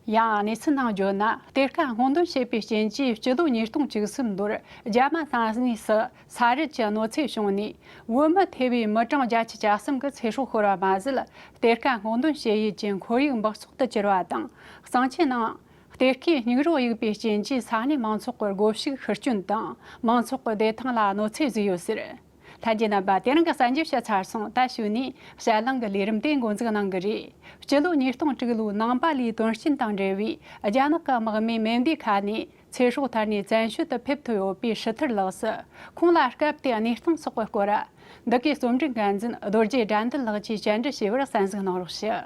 ཡང་གནས་ཚུལ་ནང་བརྗོད་ན། གཏེར་ཁ་སྔོག་འདོན་བྱས་པའི་རྐྱེན་གྱིས་སྤྱི་ལོ་ཉིས་སྟོང་བཅུ་གསུམ་ལོར་རྒྱ་མ་ས་གནས་སུ་ས་རུད་ཀྱི་གནོད་འཚེ་བྱུང་ནས། བོད་མི་ཐེ་བའི་མི་གྲངས་བརྒྱད་ཅུ་གྱ་གསུམ་གྱི་ཚེ་སྲོག་ཤོར་བ་མ་ཟད། གཏེར་ཁ་སྔོག་འདོན་བྱེད་ཡུལ་གྱི་ཁོར་ཡུག་འབག་བཙོག་ཏུ་གྱུར་བ་དང་། གཙང་ཆུའི་ནང་གཏེར་ཁའི་སྙིགས་རོ་གཡུགས་པའི་རྐྱེན་གྱིས་ས་གནས་མང་ཚོགས་ཀྱི་སྒོ་ཕྱུགས་ཤི་སྐྱོན་དང་། མང་ཚོགས་ཀྱི་བདེ་ཐང་ལ་གནོད་འཚེ་བཟོས་ཡོད་ཟེར། ལྷན་རྒྱས་རྣམ་པ། དེ་རིང་གི་གསར་འགྱུར་ཞིག་ཚར་སོང་། ད་གཞུག་ནས་དཔྱད་གླེང་གི་ལས་རིམ་དེ་འགོ་འཛུགས་གནང་གི་རེད། སྤྱི་ལོ་ཉིས་སྟོང་དྲུག་ལོའི་ནང་པ་ལིའི་དོན་རྐྱེན་དང་འབྲེལ་བའི་རྒྱ་ནག་གི་དམག་མིའི་མེ་མདའི་ཁ་ནས་ ཚེ་སྲོག་ཐར་ནས་བཙན་བྱོལ་དུ་ཕེབས་ཐུབ་ཡོད་པའི་ཧྲི་ཐར་ལགས་སུ། ཁོང་ལ་སྐབས་དེའི་གནས་སྟངས་སོགས་ཀྱི་སྐོར། འདི་གའི་རྩོམ་སྒྲིག་འགན་འཛིན་རྡོ་རྗེ་དགྲ་འདུལ་ལགས་ཀྱིས་བཅར་འདྲི་བྱས་པར་གསན་གཟིགས་གནང་རོགས་ཞུ།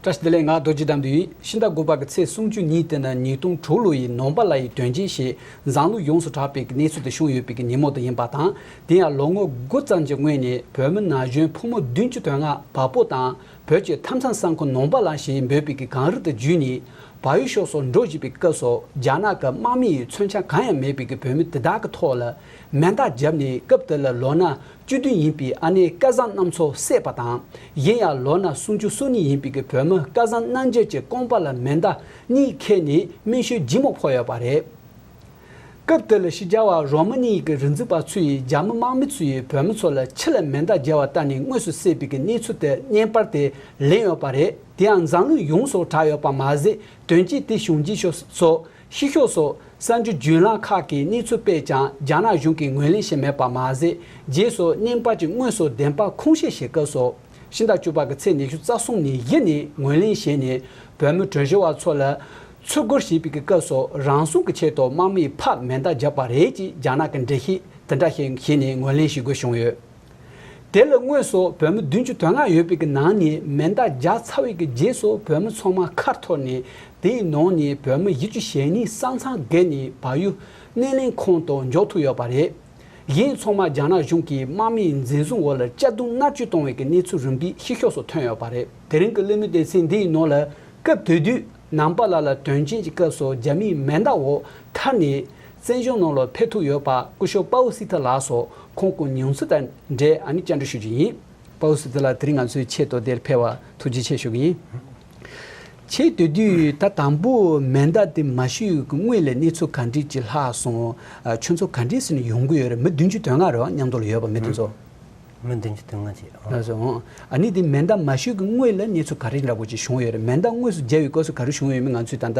བཀྲ་ཤིས་བདེ་ལེགས། ང་རྡོ་རྗེ་དགྲ་འདུལ་ཡིན། ཕྱི་ཟླ་དགུ་པ་གི་ཚེས་སུམ་ཅུ་ཉིན་དེ་ནི་ཉིས་སྟོང་དྲུག་ལོ་ཡི་ནོ་བྷེ་ལ་ཡི་དོན་རྐྱེན་ཞེས་འཛམ་གླིང་ཡོངས་སུ་གྲགས་པའི་གནས་ཚུལ་དེ་བྱུང་ཡོད་པའི་ཉིན་མོ་དེ་ཡིན་པ་དང་། དེ་ཡང་ལོ་ངོ་དགུ་ཙམ་གྱི་སྔོན་ནས་བོད་མི་ན་གཞོན་ཕོ་མོ་བདུན་ཅུ་དོན་ལྔ་བལ་པོ་དང་བོད་ཀྱི་མཐའ་མཚམས་ས་ཁུལ་ནོ་བྷེ་ལ་ཞེས་འབོད་པའི་གངས་རི་དེ་བརྒྱུད་ནས་བལ་ཡུལ་ཕྱོགས་སུ་འགྲོ་བཞིན་པའི་སྐབས་སུ། རྒྱ་ནག་གི་དམག་མི་ཡིས་མཚོན་ཆ་གང་ཡང་མེད་པའི་བོད་མི་དེ་དག་གི་ཐོག་ལ་མེ་མདའ་བརྒྱབ་ནས། སྐབས་དེ་ལ་ལོ་ན་བཅུ་བདུན་ཡིན་པའི་ཨ་ནེ་སྐལ་བཟང་རྣམ་ཚོ་བསད་པ་དང་། གཞན་ཡང་ལོ་ན་སུམ་ཅུ་སོ་གཉིས་ཡིན་པའི་བོད་མི་སྐལ་བཟང་རྣམ་རྒྱལ་གྱི་རྐང་པ་ལ་མེ་མདའ་གཉིས་ཁེལ་ནས་རྨས་སྐྱོན་ལྗིད་མོ་ཕོག་ཡོད་པ་རེད། སྐབས་དེ་ལ་ཕྱི་རྒྱལ་བ་རོ་མ་ནི་ཡི་གི་རིག་འཛིན་པ་ཚོས་རྒྱ་མི་དམག་མི་ཚོས་བོད་མི་ཚོ་ལ་ཕྱི་ལ་མེ་མདའ་བརྒྱབ་པ་ལྟ་ནས་དངོས་སུ་བསད་པའི་གནས་ཚུལ་དེ་བརྙན་པར་དེ་ལེན་ཡོད་པ་རེད། དེ་ཡང་འཛམ་གླིང་ཡོངས་སུ་གྲགས་ཡོད་པ་མ་ཟད། དོན་རྐྱེན་དེ་བྱུང་རྗེས་ཕྱོགས་སུ། ཕྱི་ཕྱོགས་སུ་གསར་འགྱུར་བརྒྱུད་ལམ་ཁག་གིས་གནས་ཚུལ་སྤེལ་ཀྱང་། རྒྱ་ནག་གཞུང་གིས་ངོས་ལེན་བྱས་མེད་པ་མ་ཟད། རྗེས་སུ་བརྙན་པར་གྱི་དངོས་སུ་བདེན་པ་ཁུངས་སྐྱེལ་བྱེད་སྐབས་སུ། ཕྱི་ཟླ་བཅུ་པ་གི་ཚེས་ཉི་ཤུ་རྩ་གསུམ་ཉིན་གཞི་ནས་ངོས་ལེན་བྱས་ནས། བོད་མི་གྲོས་ཞུ་བ་ཚོ་ལ་ཚུར་རྒོལ་བྱེད་པའི་སྐབས་སུ། རང་སྲུང་གི་ཆེད་དུ་དམག་མིས་ཕར་མེ་མདའ་བརྒྱབ་པ་རེད་ཅེས་རྒྱ་ནག་གི་འགྲེལ་བཤད་དེ་འདྲ་ཞིག་བྱས་ནས་ངོས་ལེན་ཞུ་དགོས་བྱུང་ཡོད། དེ་ལ་དངོས་སུ་བོད་མི་བདུན་ཅུ་དོན་ལྔ་ཡོད་པའི་གི་ནང་ནས་མེ་མདའ་བརྒྱབ་ཚར་བའི་གི་རྗེས་སུ་བོད་མི་ཚང་མ་ཁ་འཐོར་ནས། དེའི་ནང་ནས་བོད་མི་བཞི་བཅུ་ཞེ་གཉིས་ས་མཚམས་བརྒལ་ནས་བལ་ཡུལ་སྣེ་ལེན་ཁང་དུ་འཇོག་ཐུབ་ཡོད་པ་རེད། གཞན་ཚང་མ་རྒྱ་ནག་གཞུང་གིས་དམག་མིའི་འཛིན་བཟུང་འོག་ལ་གཅར་རྡུང་མནར་གཅོད་བཏང་བའི་གི་གནས་ཚུལ་རིམ་པས་ཕྱི་ཕྱོགས་སུ་ཐོན་ཡོད་པ་རེད། དེ་རིང་གི་གླེང་མོལ་སྡེ་ཚན་འདིའི་ནང་ལ་སྐབས་དེ་དུས་ནང་པ་ལ་ལ་དོན་རྐྱེན་གྱི་སྐབས་སུ་རྒྱ་མིའི་མེ་མདའ་འོག་ཐར་ནས། བཙན་བྱོལ་ནང་ལ་ཕེབས་ཐུབ་ཡོད་པ་སྐུ་ཞབས་པའོ་སི་ཐི་ལགས་སུ་ཁོང་གི་མྱོང་ཚོར་དང་འབྲེལ་ཨ་ནི་བཅར་འདྲི་ཞུ་རྒྱུ་ཡིན། པའོ་སི་ཐི་ལགས་དེ་རིང་ང་ཚོའི་ཆེད་དུ་འདིར་ཕེབས་པར་ཐུགས་རྗེ་ཆེ་ཞུ་གི་ཡིན། ཁྱེད་དེ་དུས་ད་དང་པོ་མེ་མདའ་དེ་མ་གཞུས་ཀྱི་སྔོན་ལ་གནས་ཚུལ་ག་འདྲས་ཅིག་ལྷག་སོང་། ཨ། ཁྱོད་ཚོ་ག་འདྲས་ཟེར་ནས་ཡོང་གི་ཡོད་རེད། མི་བདུན་ཅུ་དོན་ལྔ་རེད་བ། མཉམ་དུ་ལ་ཡོད་པ་མི་དེ་ཚོ། མི་བདུན་ཅུ་དོན་ལྔ་ཅིག་ལགས་སོ། ཨ་ནི་དེ་མེ་མདའ་མ་གཞུས་ཀྱི་སྔོན་ལ་གནས་ཚུལ་ག་རེ་འདྲ་པོ་ཅིག་བྱུང་ཡོད་རེད། མེ་མདའ་དངོས་སུ་བརྒྱབ་པའི་སྐབས་སུ་ག་རེ་བྱུང་ཡོད་མེད་ང་ཚོས་ད་ལྟ་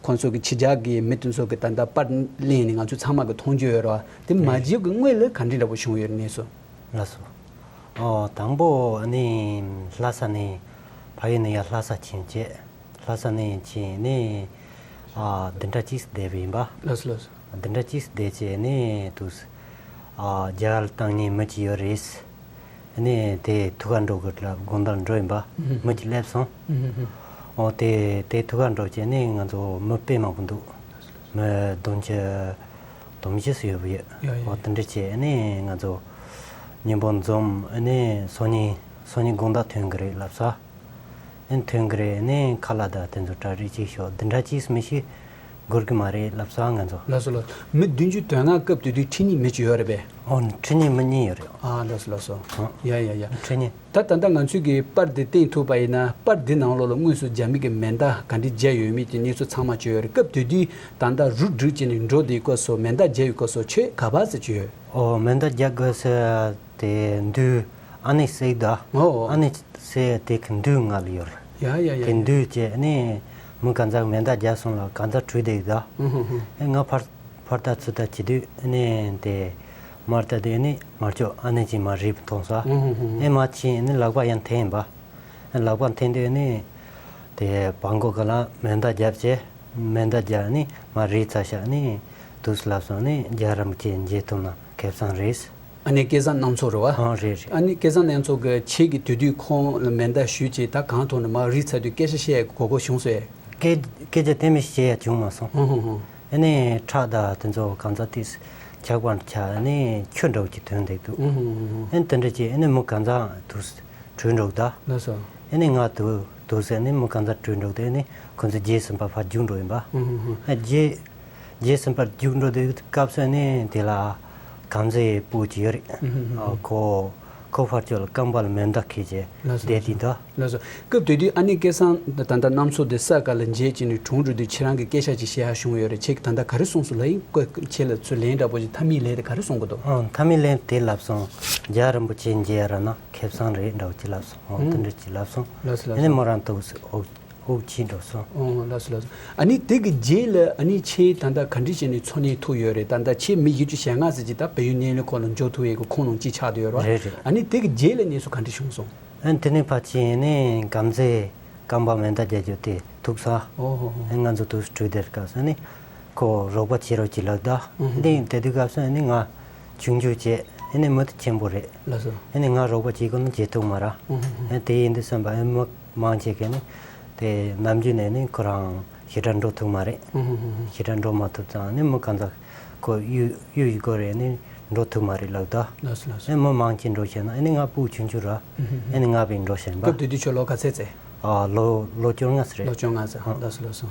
ཁོང་ཚོ་གི་ཕྱི་རྒྱལ་གྱི་མི་དེ་ཚོ་གི་ད་ལྟ་པར་ལེན་ནས་ང་ཚོས་ཚང་མ་གི་མཐོང་རྒྱུ་ཡོད་རེད་བ། དེ་མ་བརྒྱབ་ཀྱི་སྔོན་ལ་ག་འདྲ་འདྲ་པོ་བྱུང་ཡོད་རེད་གནས་ཚུལ། ལགས་སོ། ཨོ། དང་པོ་ནི་ལྷ་ས་ནས་ཕ་ཡུལ་ནས་ཡར་ལྷ་ས་ཕྱིན་བྱས། ལྷ་ས་ནས་ཕྱིན་ནས། ཨ། བདུན་ཕྲག་གཅིག་བསྡད་པ་ཡིན་པ། ལགས་སོ་ལགས་སོ། བདུན་ཕྲག་གཅིག་བསྡད་བྱས་ནས་དུས། ཨ། རྒྱ་གར་བཏང་ཉེ་མི་གཅིག་ཡོད་རེད། ནས་དེ་ཐུག་ག་འགྲོ་དགོས་ལབ་དགོང་དག་འགྲོ་ཡིན་པ། ཨུ་ཧུ། མི་གཅིག་སླེབས་སོང་། ཨུ་ཧུ་ཧུ། འོ་དེ་དེ་ཐུག་ག་འགྲོ་བྱས་ནས་ང་ཚོ་མི་དཔེ་མང་པོ་འདུག་མི་བདུན་ཅུ་དོན་བཞི་ཙམ་ཡོད་པ་ཡོད། ཡ་ཡ། འོ་དེ་འདྲ་བྱས་ནས་ང་ཚོ་མཉམ་པོ་འཛོམས། ནས་སང་ཉིན་སང་ཉིན་དགོང་དག་ཐོན་གི་རེད་ལབ་ས། ཨེ་ཐོན་གི་རེད། ནས་ཁ་ལག་དང་དེ་ཚོ་གྲ་སྒྲིག་ཅིག་ཤོག་བདུན་ཕྲག་གཅིག་མི་ཤི་འགོར་གི་མ་རེད་ལབ་ས་ང་ཚོ། ལགས་སོ་ལགས་སོ། མི་བདུན་ཅུ་དོན་ལྔ་སྐབས་དེ་དུས་ཁྲིད་མཁན་མི་གཅིག་ཡོད་རེད་པས། ཨོ། ཁྲིད་མཁན་མི་གཉིས་ཡོད་རེད། ཨ། ལགས་སོ་ལགས་སོ། ཨ། ཡ་ཡ་ཡ། ཁྲིད་མཁན། ད་ད་ལྟ་ང་ཚོས་ཀྱི་པར་འདི་བསྟན་ཐུབ་པ་ཡིན་ན། པར་འདི་ནང་ལོགས་ལ་དངོས་སུ་རྒྱ་མི་གི་མེ་མདའ་ག་འདྲ་བརྒྱབ་ཡོད་མེད་ཀྱི་གནས་ཚུལ་ཚང་མ་བྱོས་ཡོད་རེད། སྐབས་དེ་དུས་ད་ལྟ་རུབ་རུབ་བྱས་ནས་འགྲོ་དུས་སྐབས་སུ་མེ་མདའ་བརྒྱབ་ཡོད་སྐབས་སུ་ཁྱོད་ག་པར་ཟེར་བྱོས་ཡོད། ཨོ། མེ་མདའ་རྒྱག་དགོས་ཟེར་དེ་འདུག་ཨ་ནེ་ཟེར་གི་འདུག་ཨོ། ཨ་ནེ་ཟེར་དེ་གི་འདུག་ང་ལ་ཡོད། ཡ་ཡ་ཡ། དེ་འདུག་བྱས་ནས་མི་གང་ཟག་མེ་མདའ་རྒྱག་སོང་ལ་གང་ཟག་བྲོས་བསྡད་གི་འདུག་ཨུ་ཧུ་ཧུ། ཨེ་ང་ཕར་ཕར་ལྟ་ཚུར་ལྟ་བྱེད་དུས་ཨ་ནེ་དེ་མར་ལྟ་དུས་ཨ་ནེ་མར་ལྕོག་ཨ་ནེ་ཅིག་མར་རིལ་བུ་མཐོང་ས། ཨུ་ཧུ་ཧུ་ཧུ། ཨེ་མར་ཕྱིན་ཨ་ནེ་ལག་པ་ཡང་འཐེན་ཡིན་པ། ལག་པ་འཐེན་དུས་ནི་དེ་བང་གོ་ག་ལ་མེ་མདའ་བརྒྱབ་བྱས། མེ་མདའ་བརྒྱབ་ནི་མར་རིལ་ཚར་ཤག་ནི་དུས་ལབ་སོང་ནི་རྒྱལ་བ་རིན་པོ་ཆེ་མཇལ་ཐུབ་ན་ཁེ་བཟང་རེད། ཨ་ནེ་སྐལ་བཟང་རྣམ་ཚོ་རེད་བ། ཨང་། རེད་རེད། ཨ་ནེ་སྐལ་བཟང་རྣམ་ཚོ་གི་ཁྱེད་ཀྱི་དུས་དུས་ཁོང་ལ་མེ་མདའ་གཞུས་བྱས་ད་གང་ཐོག་ནས་མར་རིལ་ཚར་དུས་སྐད་ཆ་བཤད་དགོས་དགོས་བྱུང་སོང་། སྐད་སྐད་ཆ་དེ་མི་བཤད་ཡ་བྱུང་མ་སོང་། ཧུང་ཧུང་ཧུང་། ཨ་ནེ་ཁྲག་དང་དེ་ཚོ་གང་ཟག་དེས་ཆག་པར་ཆག་ནི་ཆུ་འདྲ་བོ་ཅིག་ཐོན་བསྡད་འདུག་ཧུང་ཧུང་ཧུང་ཧུང་། ཨ་ནེ་དེ་འདྲ་བྱས་ཨ་ནེ་མི་གང་ཟག་དུས། བྲོས་འགྲོ་གི་འདུག་ལགས་སོ། ཨ་ནི་ང་དུ་དུ་ཟེར་ནི་མི་གང་ཟག་བྲོས་འགྲོ་གི་འདུག་ཨ་ནི་ཁོ་ཚོ་རྗེས་ཟིན་པ་ཕར་རྒྱུགས་འགྲོ་ཡིན་པ། ཧུང་ཧུང་ཧུང་། ཨ་རྗེས་རྗེས་ཟིན་པར་རྒྱུགས་འགྲོ་དུས་སྐབས་སུ་ནི་དེ་ལ་གང་ཟེ་པོ་ཅིག་ཡོད་རེད། ཧུང་ཧུང་ཧུང་། ཨ་ཁོ་ཁོ་ཕར་ཕྱོགས་ལ་རྐང་པ་ལ་མེ་མདའ་འཁེལ་བྱས་ལགས་སོ། བསྡད་དེ་འདུག་ལགས་སོ། སྐབས་དེ་དུས་ཨ་ནེ་སྐལ་བཟང་ད་ལྟ་རྣམ་ཚོ་དེ་ས་ག་ལ་མཇལ་བྱས་ནས་གྲོངས་འགྲོ་དུས་ཁྱེད་རང་གི་སྐད་ཆ་ཅིག་བཤད་ཡ་བྱུང་ཡོད་རེད། ཁྱེད་ཀྱིས་ད་ལྟ་ག་རེ་གསུངས་སོང་ལབ་ཡིན། ཁོས་ཁྱེད་ལ་ཚུར་ལན་འདྲ་པོ་ཅིག་མཐའ་མའི་ལན་དེ་ག་རེ་གསུང་གི་འདུག་ཨང་། མཐའ་མའི་ལན་དེ་ལབ་སོང་། རྒྱལ་བ་རིན་པོ་ཆེ་མཇལ་ཡ་རག་ན་ཁེ་བཟང་རེད་འདྲ་བོ་ཅིག་ལབ་སོང་། ཨོ། ཨང་། དེ་འདྲ་ཅིག་ལབ་སོང་། ལགས་སོ་ལགས་སོ། ཨ་ནི་མོ་རང་ཏོག་ཙམ་ཨོ་ དབུགས་ཆད་འགྲོ་སོང་། ཨོ་ལགས་སོ་ལགས་སོ། ཨ་ནི་དེ་གི་རྗེས་ལ་ཨ་ནི་ཁྱེད་ད་ལྟ་ག་འདྲ་བྱས་ནས་འཚོ་གནས་ཐུབ་ཡོད་རེད། ད་ལྟ་ཁྱེད་མི་བཞི་བཅུ་ཞེ་ལྔ་ཙམ་ཅིག་ད་བལ་ཡུལ་སྣེ་ལེན་ཁང་ལ་འབྱོར་ཐུབ་ཡས་ཀྱི་ཁོངས་ནང་གཅིག་ཆགས་བསྡད་ཡོད་རེད་བ། རེད་རེད། ཨ་ནི་དེ་གི་རྗེས་ལ་གནས་ཚུལ་ག་འདྲ་བྱུང་སོང་། ཨ་ནི་དེ་ནས་ཕར་ཕྱིན་ནས་དཀར་མཛེས་རྐང་པ་མེ་མདའ་རྒྱག་རྒྱུ་དེ་ཐུག་སོང་། ཨོ་ཧོ་ཧོ། ཨ་ནི་ང་ཚོ་དུས་སུ་གྲོས་བསྡུར་སྐབས་སུ་ཨ་ནི་ཁོ་རོགས་པ་བྱེད་རོགས་བྱེད་ལབ་ད། ཨོ་ཧོ། དེ་དེ་དུས་སྐབས་སུ་ཨ་ནི་ང་ཆུང་ཆུང་བྱས་ཨ་ནི་མི་དེ་ཆེན་པོ་རེད། ལགས་སོ། ཨ་ནི་ང་རོགས་པ་བྱེད་དགོས་ན་བྱེད་ཐུབ་མ་རེད། ཨོ་ཧོ་ཧོ། ཨ་ནི་དེ་ཡིན་དུས་བསམ་པ་ཨ་ནི་མི་མང་ཆེ་གིས་ནི་དེ་ནམ་རྒྱུན་ནས་ནི་ཁོ་རང་ཞེ་དྲག་འགྲོ་ཐུབ་མ་རེད། ཨུ་ཧུ་ཧུ་ཧུ། ཞེ་དྲག་འགྲོ་མ་ཐུབ་ཙང་ནི་མི་གང་ཟག་ཁོ་གཡུ་གཡུ་ཡི་སྐོར་རེད་ནི་འགྲོ་ཐུབ་མ་རེད་ལབ་ད། ལགས་སོ་ལགས་སོ། ཨེ་མི་མང་ཆེ་འགྲོ་ཤེས་ན་ཨེ་ནི་ང་ཕྲུ་གུ་ཆུང་ཆུང་ར། ཨུ་ཧུ་ཧུ། ཨེ་ནི་ང་བས་འགྲོ་ཤེས་པ། སྐབས་དེ་དུས་ཁྱོད་ལོ་ག་ཚད་ཚེ། ཨ་ལོ་ལོ་བཅོ་ལྔ་ཙམ་རེད། ལོ་བཅོ་ལྔ་ཙམ། ཨ། ལགས་སོ་ལགས་སོ།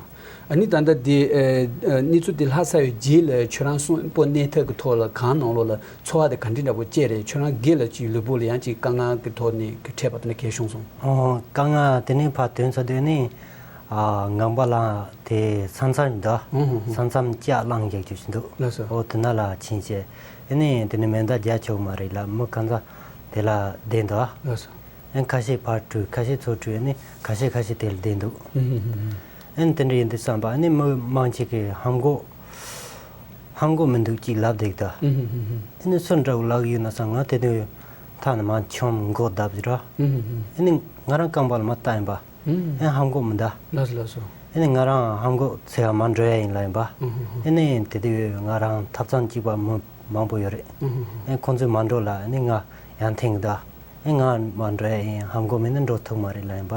ཨ་ནི་ད་ལྟ་དེ་ཨེ་ཨེ་གནས་ཚུལ་དེ་ལྷག་ཚར་བའི་རྗེས་ལ་ཁྱོད་རང་གསོན་པོ་གནས་ཐབས་ཀྱི་ཐོག་ལ་གང་ནང་ལོགས་ལ་འཚོ་བ་དེ་ག་འདྲ་འདྲ་པོ་སྐྱེལ་རེད། ཁྱོད་རང་སྒེར་ལ་ཅིག་ལུས་པོ་ལ་ཡང་ཅིག་དཀའ་ངལ་གྱི་ཐོག་ནས་ཀྱི་འཕྲད་པ་དེ་འདྲ་གས་བྱུང་སོང་། ཨོ་དཀའ་ངལ་དེ་ནས་ཕར་ཐོན་ཚར་དུས་ནི་ཨ་ངང་པ་ལ་དེ་ས་མཚམས་འདུག། ཨུ་ཧུ་ཧུ། ས་མཚམས་ལྕགས་བསླངས་བཞག་རྒྱུ་ཞིག་འདུག། ལགས་སོ། ཨོ་དེ་ན་ལ་ཕྱིན་བྱས་ཨ་ནི་དེ་ནས་མེ་མདའ་རྒྱག་ཆོག་མ་རེད་ལབ། མི་གང་ཟག་དེ་ལ་བསྡད་འདུག། ལགས་སོ། ཨན་ཁ་ཤས་ཕར་བྲོས་ཁ་ཤས་ཚུར་བྲོས་ནི་ཁ་ཤས་ཁ་ཤས་དེ་ལ་བསྡད་འདུག། ཨུ་ཧུ་ཧུ་ཧུ། ཨན་དེ་འདྲ་ཡིན་དུས་བསམ་པ་ནི་མི་མང་ཆེ་གིས་ཧམ་གོ་ཧམ་གོ་མི་འདུག་ཅིག་ལབ་བསྡད་ཀྱི་འདུག། ཨུ་ཧུ་ཧུ་ཧུ། ཨ་ནི་སུ་འདྲ་བོ་ལབ་ཡོད་ན་བསམ། ང་དེ་དུས་ཐག་ནས་མར་མཆོངས་མགོ་བརྡབས་ར། ཨུ་ཧུ་ཧུ། ཨ་ནི་ང་རང་རྐང་པ་ལ་མར་བཏང་ཡིན་པ། ཨུ། ཨེ་ཧམ་གོ་མི་འདུག། ལགས་སོ་ལགས་སོ། ཨེ་ནི་ང་རང་ཧམ་གོ་ཚེ་ག་མ་འགྲོ་ཡ་ཡིན་ལབ་ཡིན་པ། ཨུ་ཧུ་ཧུ། ཨེ་ནི་དེ་དུས་ང་རང་ཐབ་ཚང་གཅིག་པ་མི་མང་པོ་ཡོད་རེད། ཨུ་ཧུ་ཧུ། ཨེ་ཁོང་ཚོས་མ་འགྲོ་ལབ་ཨེ་ནི་ང་ཡར་འཐེན་གི་འདུག། ཨེ་ང་མ་འགྲོ་ཡ་ཡིན། ཧམ་གོ་མེད་ན་འགྲོ་ཐུབ་མ་རེད་ལབ་ཡིན་པ།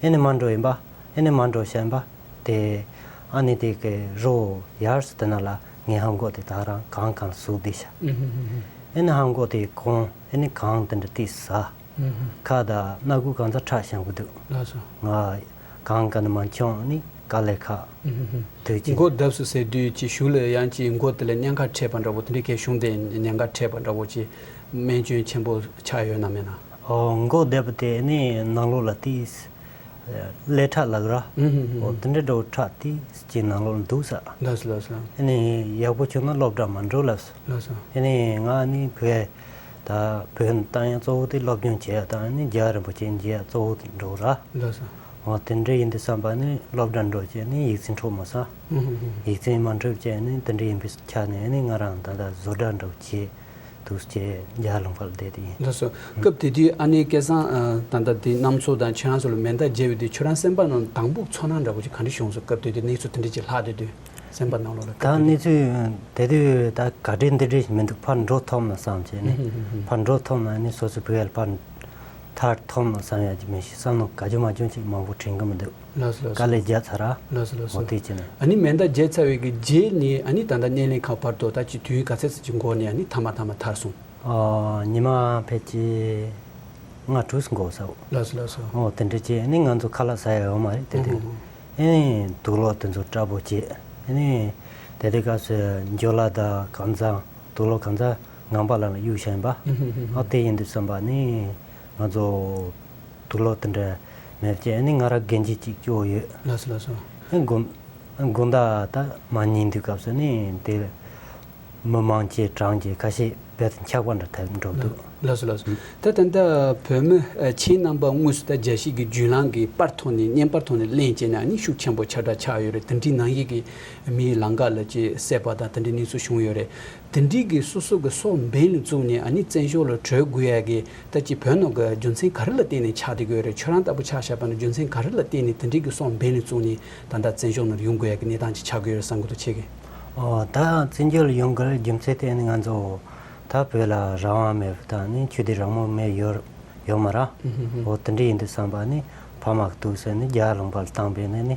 ཨེ་ནི་མ་འགྲོ་ཡིན་པ། ཨེ་ནི་མ་འགྲོ་བཤད་ཡིན་པ། དེ་ཨ་ནི་དེ་གི་རོ་ཡར་སོ་དེ་ན་ལ་ངའི་ཧམ་གོ་དེ་ད་རང་གང་གང་ཟུག་བསྡད་ཤག། ཨུ་ཧུ་ཧུ་ཧུ། ཨེ་ནི་ཧམ་གོ་དེ་གོང་ཨེ་ནི་གང་དེ་འདྲ་དེ་ཟ། ཨུ་ཧུ། ཁ་དང་སྣ་ཁུག་གང་ཚ་ཁྲག་ཤང་གི་འདུག། ལགས་སོ། ང་གང་ག་ནས་མ་མཆོངས་ནི་དཀའ་ལས་ཁག། ཨུ་ཧུ་ཧུ། དུས་ཀྱི་མགོ་བརྡབས་སོང་ཟེར་དུས་ཀྱི་གཞུག་ལ་ཡང་ཅིག་མགོ་དེ་ལ་ཉེན་ཁ་འཕྲད་པ་འདྲ་པོ་དེ་འདྲའི་གས་བྱུང་སྟེ་ཉེན་ཁ་འཕྲད་པ་འདྲ་པོ་ཅིག་སྨན་བཅོས་ཆེན་པོ་ཆགས་ཡོད་ན་མེད་ན། ཨོ་མགོ་བརྡབས་པ་དེ་ནི་ནང་ལོགས་ལ་དེ་ཀླད་ཁྲག་ལབ་ར། ཨུ་ཧུ་ཧུ། ཨོ་དེ་འདྲ་འདྲ་པོ་ཁྲག་དེ་ཅིག་ནང་ལོགས་ལ་འདུག་ས། ལགས་སོ་ལགས་སོ། ཨ་ནི་ཡག་པོ་བྱུང་ན་སློབ་གྲྭ་མ་འགྲོ་ལབ་སོང་། ལགས་སོ། ཨ་ནི་ང་ནི་བོད་ད་བོད་ནས་བཏང་ཡ་གཙོ་བོ་དེ་སློབ་སྦྱོང་བྱེད་ཡ་དང་ནི་རྒྱལ་བ་རིན་པོ་ཆེ་མཇལ་ཡ་གཙོ་བོ་དེ་འགྲོ་ར། ལགས་སོ། འོ་དེ་འདྲ་ཡིན་དུས་བསམ་པ་ནི་སློབ་གྲྭ་འགྲོ་བྱས་ནི་ཡིག་ཚད་འཕྲོད་མ་སོང་། ཨུ་ཧུ་ཧུ། ཡིག་ཚད་མ་འཕྲོད་བྱས་ནི་དེ་འདྲ་ཡིན་པའི་ཆ་ནས་ནི་ང་རང་ད་ལྟ་བཟོ་གྲྭ་འགྲོ་བྱས་འདུག་བྱས་རྒྱ་ལུང་པར་བསྡད་དེ་ཡིན། ལགས་སོ། སྐབས་དེ་དུས་ཨ་ནེ་སྐལ་བཟང་ད་ལྟ་དེ་གནམ་མཚོ་དང་ཁྱེད་རང་ཚོ་ལ་མེ་མདའ་བརྒྱབ་པའི་དུས་ཁྱོད་རང་སེམས་པ་ནང་དང་པོ་ཚོར་སྣང་འདྲ་པོ་ཅིག་ག་འདྲ་བྱུང་སོང་། སྐབས་དེ་དུས་གནས་ཚུལ་དེ་འདྲ་ཅིག་ལྷག་བསྡད་དུས། སེམས་པ་ནང་ལོགས་ལ་ད་གནས་ཚུལ་དེ་དུས་ད་ག་འདྲ་འདི་འདྲ་ཞིག་མི་འདུག། ཕར་འགྲོ་ཐུབ་ན་བསམ་བྱས་ནས། ཕར་འགྲོ་ཐུབ་ན་ནི་སོ་སོའི་བུ་ཡར་ཕར་ཐར་ཐུབ་ན་བསམ་ཡ་ཅིག་མི་ཤེས། བསམ་བློ་ག་རྒྱུ་མ་བྱུང་ཅིག་མང་པོ་དྲན་གི་མི་འདུག། ལགས་སོ་ལགས་སོ། དཀའ་ལས་རྒྱག་ཚར་ར། ལགས་སོ་ལགས་སོ། འོ་དེ་བྱས་ནས། ཨ་ནི་མེ་མདའ་བརྒྱབ་ཚར་བའི་གི་རྗེས་ནས་ཨ་ནི་ད་ལྟ་སྣེ་ལེན་ཁང་བར་དུ་ད་ཅིག་དུས་ག་ཚད་ཙམ་ཅིག་འགོར་ནས་ཨ་ནི་མཐའ་མ་མཐའ་མ་ཐར་སོང་། ཨ་ཉི་མ་ཕལ་ཆེར་ལྔ་དྲུག་འགོར་ས། ལགས་སོ་ལགས་སོ། འོ་དེ་འདྲ་བྱས་ནི་ང་ཚོ་ཁ་ལག་ཟ་ཡ་ཡོད་མ་རེད་དེ་དུས། ཨོ། ཨེ་ནི་དུག་ལོག་དེ་ཚོ་སྐྲག་པོ་བྱས། ཨེ་ནི་དེ་དུས་སྐབས་སུ་འཇོ་ལ་དང་གང་ཚང་དུག་ལོག་གང་ཚང་ངང་པ་ལ་གཡུག་བཞག་ཡིན་པ། ཨོ་དེ་ཡིན་དུས་བསམ་པ་ནི་ང་ཚོ་དུག་ལོག་དེ་འདྲ་མེད་བྱས་ཨེ་ནི་ང་རང་རྒན་གྱི་གཅིག་སྐྱོ་ཡོད། ལགས་སོ་ལགས་སོ། ཨེ་དགོང་དགོང་དག་ད་མ་ཉལ་དུས་སྐབས་སུ་ནི་དེ། མི་མང་ཆེ་གྲངས་ཀྱི་ཁ་ཤས་བོད་དུ་འཁྱག་པ་འདྲ་ཐལ་འགྲོ་འདུག། ལགས་སོ་ལགས་སོ། ད་ད་ལྟ་བོད་མི་ཨ་ཁྱེད་རྣམ་པ་དངོས་སུ་ད་རྒྱལ་སྤྱི་གི་བརྒྱུད་ལམ་གྱི་པར་ཐོག་ནས་བརྙན་པར་ཐོག་ནས་གླེང་བྱས་ན་ནི་ཤུགས་ཆེན་པོ་ཆགས་འདྲ་ཆགས་ཡོད་རེད། དེ་འདྲའི་ནང་བཞིན་གྱི་མིའི་ལམ་ཁ་ལ་ཅིག་བསད་པ་དང་དེ་འདྲའི་གནས་ཚུལ་བྱུང་ཡོད་རེད། དེ་འདྲའི་གི་སོ་སོ་གི་སྲོག་འབེན་ལ་བཙུགས་ནས་ཨ་ནི་བཙན་བྱོལ་ལ་བྲོས་དགོས་ཡ་གི་ད་ཅིག་བོད་ནང་གི་རྒྱུ་མཚན་ག་རེ་ལ་བརྟེན་ནས་ཆགས་བསྡད་ཀྱི་ཡོད་རེད། ཁྱོད་རང་ལྟ་བུ་ཆ་བཞག་པ་ན་རྒྱུ་མཚན་ག་རེ་ལ་བརྟེན་ནས་དེ་འདྲའི་གི་སྲོག་འབེན་ལ་བཙུགས་ནས་ད་ལྟ་བཙན་བྱོལ་ནང་ཡོང་དགོས་ཡ་གི་གནས་སྟངས་ཅིག་ཆགས་ཀྱི་ཡོད་རེད་བསམ་གྱི་འདུག་ཁྱེད་ཀྱིས། ཨོ་ད་བཙན་བྱོལ་ཡོང་དགོས་རྒྱུ་མཚན་དེ་ནི་ང་ཚོ་ད་བོད་ལ་རང་དབང་མེད་པ་དང་ནི་ཆོས་དད་རང་མོས་མེད་ཡོད་ཡོད་མ་རེད། ཨོ་དེ་འདྲ་ཡིན་དུས་བསམ་པ་ནི་ཕ་མ་གི་དུས་སུ་ནི་རྒྱ་ལུང་པ་ལ་བཏང་པས་ནི་ནི་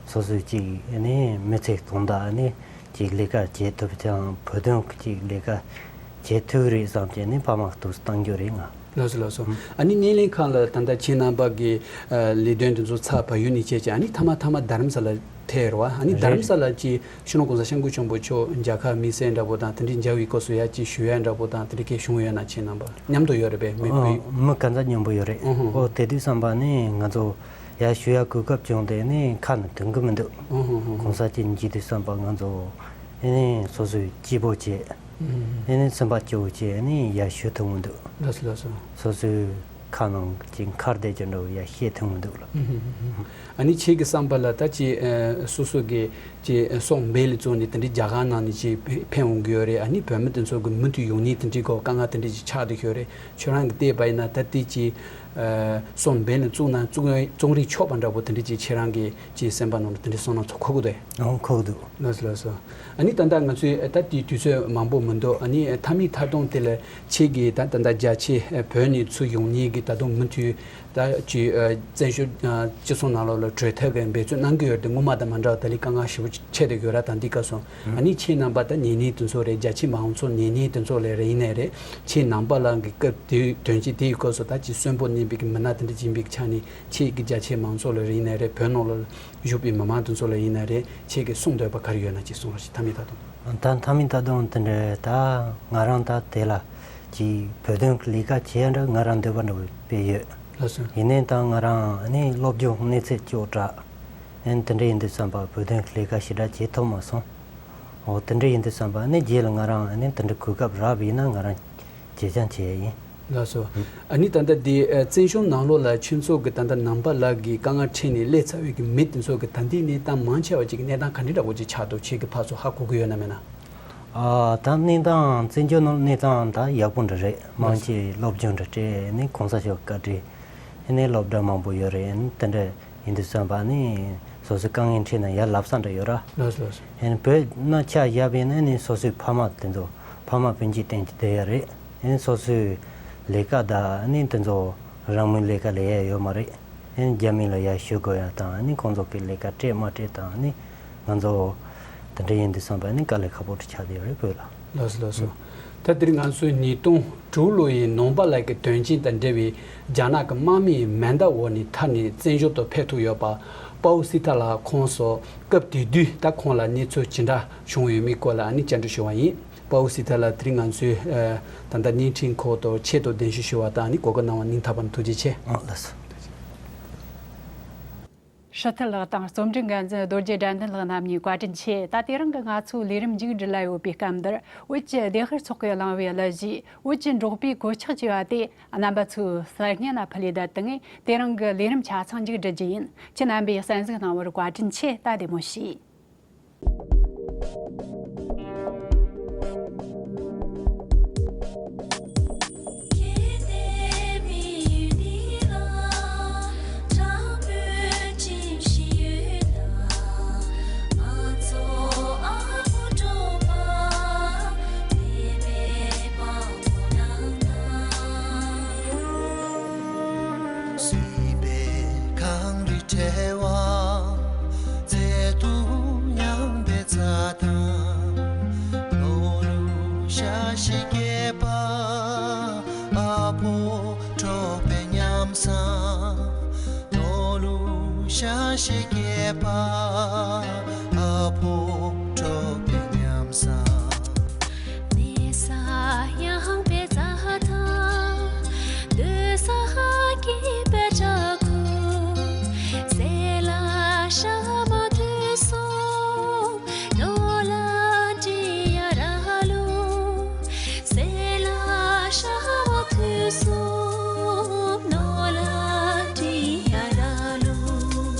སོ་སོའི་ཅིག་ནི་མི་ཚེ་སྟོང་དག་ནི་ཅིག་ལས་ཀ་བྱེད་ཐུབ་ཀྱང་བོད་དོན་གྱི་ཅིག་ལས་ཀ་བྱེད་ཐུབ་རེད་བསམ་བྱས་ནི་ཕ་མ་གི་དུས་སུ་བཏང་རྒྱུ་རེད་ང་། ལགས་སོ་ལགས་སོ། ཨ་ནི་སྣེ་ལེན་ཁང་ལ་ད་ལྟ་ཁྱེད་རྣམ་པ་གི་ཨ་ལས་དོན་དེ་ཚོ་ཚར་བ་ཡུན་ནས་བྱས་ཀྱང་ཨ་ནི་མཐའ་མ་མཐའ་མ་རྡ་རམ་ས་ལ་ཐེ་རེད་བ། ཨ་ནི་རྡ་རམ་ས་ལ་ཅིག་སྤྱི་ནོར་གོང་ས་སྐྱབས་མགོན་ཆེན་པོ་མཆོག་མཇལ་ཁ་དམིགས་བསལ་འདྲ་པོ་དང་དེ་འདྲའི་མཇལ་བའི་སྐབས་སུ་ཡ་ཅིག་ཞུ་ཡ་འདྲ་པོ་དང་དེ་འདྲའི་གས་བྱུང་ཡོད་ན་ཁྱེད་རྣམ་པ་མཉམ་དུ་ཡོད་རེད་པས། མི་ཨོ་བུ་མི་ག་ཚོད་མཉམ་པོ་ཡོད་རེད། ཨོ་ཧོ་ཧོ། ཨོ་དེ་དུས་བསམ་པ་ནི་ང་ཚོ་ཡ་ཞུ་ཡ་གོ་སྐབས་བྱུང་དེ་ནི་ཁ་ནས་ཐོན་གི་མི་འདུག། ཨོ་ཧོ་ཧོ། གོང་ས་མཆོག་མཇལ་དུས་བསམ་པ་ང་ཚོ་ཨེ་ནི་སོ་སོའི་སྐྱིད་པོ་བྱས། ཨེ་ནི་སེམས་པ་སྐྱིད་པོ་བྱས་ཨེ་ནི་ཡར་ཞུ་ཐུབ་མི་འདུག། ལགས་སོ་ལགས་སོ། སོ་སོའི་ ཁ་ནང་གི་མཁར་བསྡད་ཀྱི་འདྲ་བོ་ཡ་བཤད་ཐུབ་མི་འདུག་ལ། ཨ་ནི་ཁྱེད་ཀྱི་བསམ་པ་ལ་ད་ཅི་ཨ་སོ་སོ་གི་ཅི་སོག་སྦེལ་བཙུགས་ནས་དེ་འདྲའི་རྒྱ་གར་ནང་ནས་ཅི་ཕེ་ཕེབས་འོང་གི་ཡོད་རེད། ཨ་ནི་བོད་མི་དེ་ཚོ་གི་མུ་མཐུད་ཡོང་ནས་དེ་འདྲའི་སྐོར་དཀའ་ངལ་དེ་འདྲ་ཅིག་ཆགས་བསྡད་ཡོད་རེད། ཁྱོད་རང་གིས་བལྟས་པ་ཡིན་ན་ད་ལྟའི་ཅི་ཨ་སོག་སྦེལ་བཙུགས་ན་བཙུགས་བཙུགས་རིགས་ཆོག་པ་འདྲ་པོ་དེ་འདྲ་ཅིག་ཁྱེད་རང་གི་ཅི་སེམས་པ་ནང་ལ་དེ་འདྲའི་བསམ་བློ་ཚོ་འཁོར་གི་འདུག་ཨེ། ཨང་། འཁོར་གི་འདུག་ལགས་སོ། ལགས་སོ། ཨ་ནི་ད་ལྟ་ང་ཚོའི་ད་ལྟའི་དུས་ཚོད་མང་པོ་མི་འདུག་ཨ་ནི་མཐའ་མའི་མཐའ་སྡོམ་དེ་ལ་ཁྱེད་ཀྱིས་ད་ད་ལྟ་རྒྱ་ཆེ་བོད་ནས་ཚུར་ཡོང་མཁན་གྱི་ད་དུང་མུ་མཐུད་ད་ཅི་བཙན་བྱོལ་སྤྱི་ཚོགས་ནང་ལོགས་ལ་བྲོས་ཐག་གི་འབད་བརྩོན་གནང་གི་ཡོད་དེ། སྔོན་མ་དང་མ་འདྲ་བ་ད་ལི་དཀའ་ངལ་ཞེ་པོ་འཕྲད་དེ་ཡོད་ར། ད་འདི་སྐབས་སོང་ཨ་ནི་ཁྱེད་རྣམ་པ་ད་ཉེ་གནས་དེ་ཚོ་རེད། རྒྱ་ཆེ་མང་ཚོགས་ཉེ་གནས་དེ་ཚོ་ལ་རེད་ཡིན་ནའི་རེད། ཁྱེད་རྣམ་པ་ལ་གི་སྐབས་དེ་དོན་ཆེན་དེའི་སྐབས་སུ་ད་ཅི་གསོན་པོ་གནས་པའི་གི་མི་སྣ་དེ་འདྲ་ཡིན་པའི་གི་ཆ་ནས་ཁྱེད་ཀྱི་རྒྱ་ཆེ་མང་ཚོགས་ལ་རེད་ཡིན་ནའི་རེད། བོད་ནང་ལ་བཞུགས་པའི་མི་མང་དེ་ཚོ་ལ་ཡིན་ན་རེད། ཁྱེད་ཀྱིས་གསུང་འདོད་པ་ག་རེ་ཡོད་ན་ཅིག་གསུང་རོགས་ཞེས་མཐའ་མའི་མཐའ་སྡོམ། ད་མཐའ་མའི་མཐའ་སྡོམ་དེ་འདྲ་ད་ང་རང་ད་དེ་ལ་ཅིག་བོད་དོན་གྱི་ལས་ཀ་བྱེད་ཡ་འདྲ་ང་རང་འདོད་པ་འདྲ་བོ་དཔེ་ཡོད། ལགས་སོ། ཡིན་ནའི་ད་ང་རང་ནི་སློབ་སྦྱོང་གནས་ཚད་ཅིག་དྲག་ཨན་དེ་འདྲ་ཡིན་དུས་བསམ་པ་བོད་དོན་གྱི་ལས་ཀ་ཞེ་དྲག་བྱེད་ཐུབ་མ་སོང་། འོ་དེ་འདྲ་ཡིན་དུས་བསམ་པ་ནི་རྗེས་ལ་ང་རང་ནི་དེ་འདྲ་གོ་སྐབས་རག་པ་ཡིན་ན་ང་རང་ཇེ་ཆུང་བྱེད་ཡ་ཡིན། ལགས་སོ། ཨ་ནི་ད་ལྟ་འདི་ཨ་བཙན་བྱོལ་ནང་ལོགས་ལ་ཁྱོད་ཚོ་གི་ད་ལྟ་ནང་པ་ལགས་ཀྱི་དཀའ་ངལ་འཕྲད་ནས་སླེབས་ཚར་བའི་གི་མི་དེ་ཚོ་གི་ད་ལྟའི་གནས་སྟངས་མང་ཆེ་བ་ཅིག་གི་གནས་སྟངས་ག་འདྲ་འདྲ་པོ་ཅིག་ཆགས་འདུག་ཁྱེད་ཀྱི་ཕར་ཚུར་ཧ་གོ་གི་ཡོད་ན་མེད་ན། ཨ་ད་གནས་སྟངས་བཙན་བྱོལ་ནང་གནས་སྟངས་ད་ཡག་པོ་འདྲ་རེད། མང་ཆེ་སློབ་སྦྱོང་འདྲ་སྤྲད་ནས་གོང་ས་མཆོག་བཀའ་དྲིན་ཨ་ནི་སློབ་གྲྭ་མང་པོ་ཡོད་རེད། ཨ་ནི་དེ་འདྲ་ཡིན་དུས་བསམ་པ་ནི་སོ་སོའི་དཀའ་ངལ་འཕྲད་ན་ཡར་ལབ་ས་འདྲ་ཡོད་ར། ལགས་སོ་ལགས་སོ། ཨ་ནི་བོད་ན་ཆ་བཞག་པ་ཡིན་ན་ནི་སོ་སོའི་ཕ་མ་དེ་ཚོ་ཕ་མ་སྤུན་མཆེད་བསྟེན་གྱི་བསྡད་ཡ་རེད། ཨ་ནི་སོ་སོའི་ལས་ཀ་ད་ཨ་ནི་དེ་ཚོ་རང་མོས་ལས་ཀ་ལས་ཡ་ཡོད་མ་རེད། ཨ་ནི་རྒྱ་མི་ལ་ཡར་ཞུ་དགོས་ཡ་དང་ཨ་ནི་ཁོང་ཚོ་གི་ལས་ཀ་སྤྲད་མ་སྤྲད་དང་ཨ་ནི་ང་ཚོ་དེ་འདྲ་ཡིན་དུས་བསམ་པ་ཨ་ནི་དཀའ་ལས་ཁག་པོ་འདྲ་ཆགས་བསྡད་ཡོད་རེད་བོད་ལ། ལགས་སོ་ལགས་སོ། ད་འདིར་ང་ཚོས་ཉིས་སྟོང་དྲུག་ལོ་ཡི་ནང་པ་ལགས་ཀྱི་དོན་རྐྱེན་དང་འབྲེལ་བའི་རྒྱ་ནག་གི་དམག་མིའི་མེ་མདའ་འོག་ནས་ཐར་ནས་བཙན་བྱོལ་དུ་ཕེབས་ཐུབ་ཡོད་པ་པའོ་སི་ཐ་ལགས་ཁོང་སོགས་སྐབས་དེ་དུས་ད་ཁོང་ལ་གནས་ཚུལ་ཇི་འདྲ་བྱུང་ཡོད་མེད་སྐོར་ལ་ཨ་ནི་བཅར་འདྲི་ཞུ་བ་ཡིན། པའོ་སི་ཐ་ལགས་དེ་རིང་ང་ཚོའི་ཨ་ད་ལྟ་བརྙན་འཕྲིན་ཁོག་ཏུ་ཆེད་དུ་གདན་ཞུ་ཞུ་བ་དང་ཨ་ནི་གོ་སྐབས་གནང་བ་སྙིང་ཐག་པ་ནས་ཐུགས་རྗེ་ཆེ། ཨ་ལགས་སོ། ཧྲི་ཐི་ལགས་དང་རྩོམ་སྒྲིག་འགན་འཛིན་རྡོ་རྗེ་དགྲ་འདུལ་ལགས་རྣམ་གཉིས་བཀའ་དྲིན་ཆེ། ད་དེ་རིང་གི་ང་ཚོའི་ལས་རིམ་མཇུག་སྒྲིལ་ལ་ཡོད་པའི་སྐབས་འདིར་བོད་ཀྱི་བདེན་དཔང་ཚོགས་པས་བླངས་པའི་གླུ་གཞས་བོད་ཀྱི་འབྲོག་པའི་གོད་ཆག་ཅེས་པ་དེ་རྣམ་པ་ཚོའི་གསར་སྙན་ལ་ཕུལ་ལས་བསྡད་དུས་ངས་དེ་རིང་གི་ལས་རིམ་ཆ་ཚང་མཇུག་སྒྲིལ་རྒྱུ་ཡིན། ཁྱེད་རྣམ་པས་གསན་གཟིགས་གནང་བར་བཀའ་དྲིན་ཆེ། ད་བདེ་མོ་བྱོས། སྲིད་པའི་གངས་རི་བྲལ་བ། བརྩེ་དུང་ཡངས་པའི་རྩྭ་ཐང་། ནོར་ལུག་ཤ་ཤེད་སྐྱེས་པ། ཨ་ཕོ་འབྲོག་པའི་ཉམས་སྣང་། ནོར་ལུག་ཤ་ཤེད་སྐྱེས་པ། ཨ་ཕོ་འབྲོག་པའི་ཉམས་སྣང་། གནས་ས་ཡངས་པའི་རྩྭ་ཐང་། སྡོད་ས་སྐྱིད་པའི་བྲག་ཁུག་གསེར་ལ་ཞྭ་མོ་དུས་གསུམ། ནོར་ལ་འདྲེ་ཡ་ར་ལུག་གསེར་ལ་ཞྭ་མོ་དུས་གསུམ། ནོར་ལ་འདྲེ་ཡ་ར་ལུག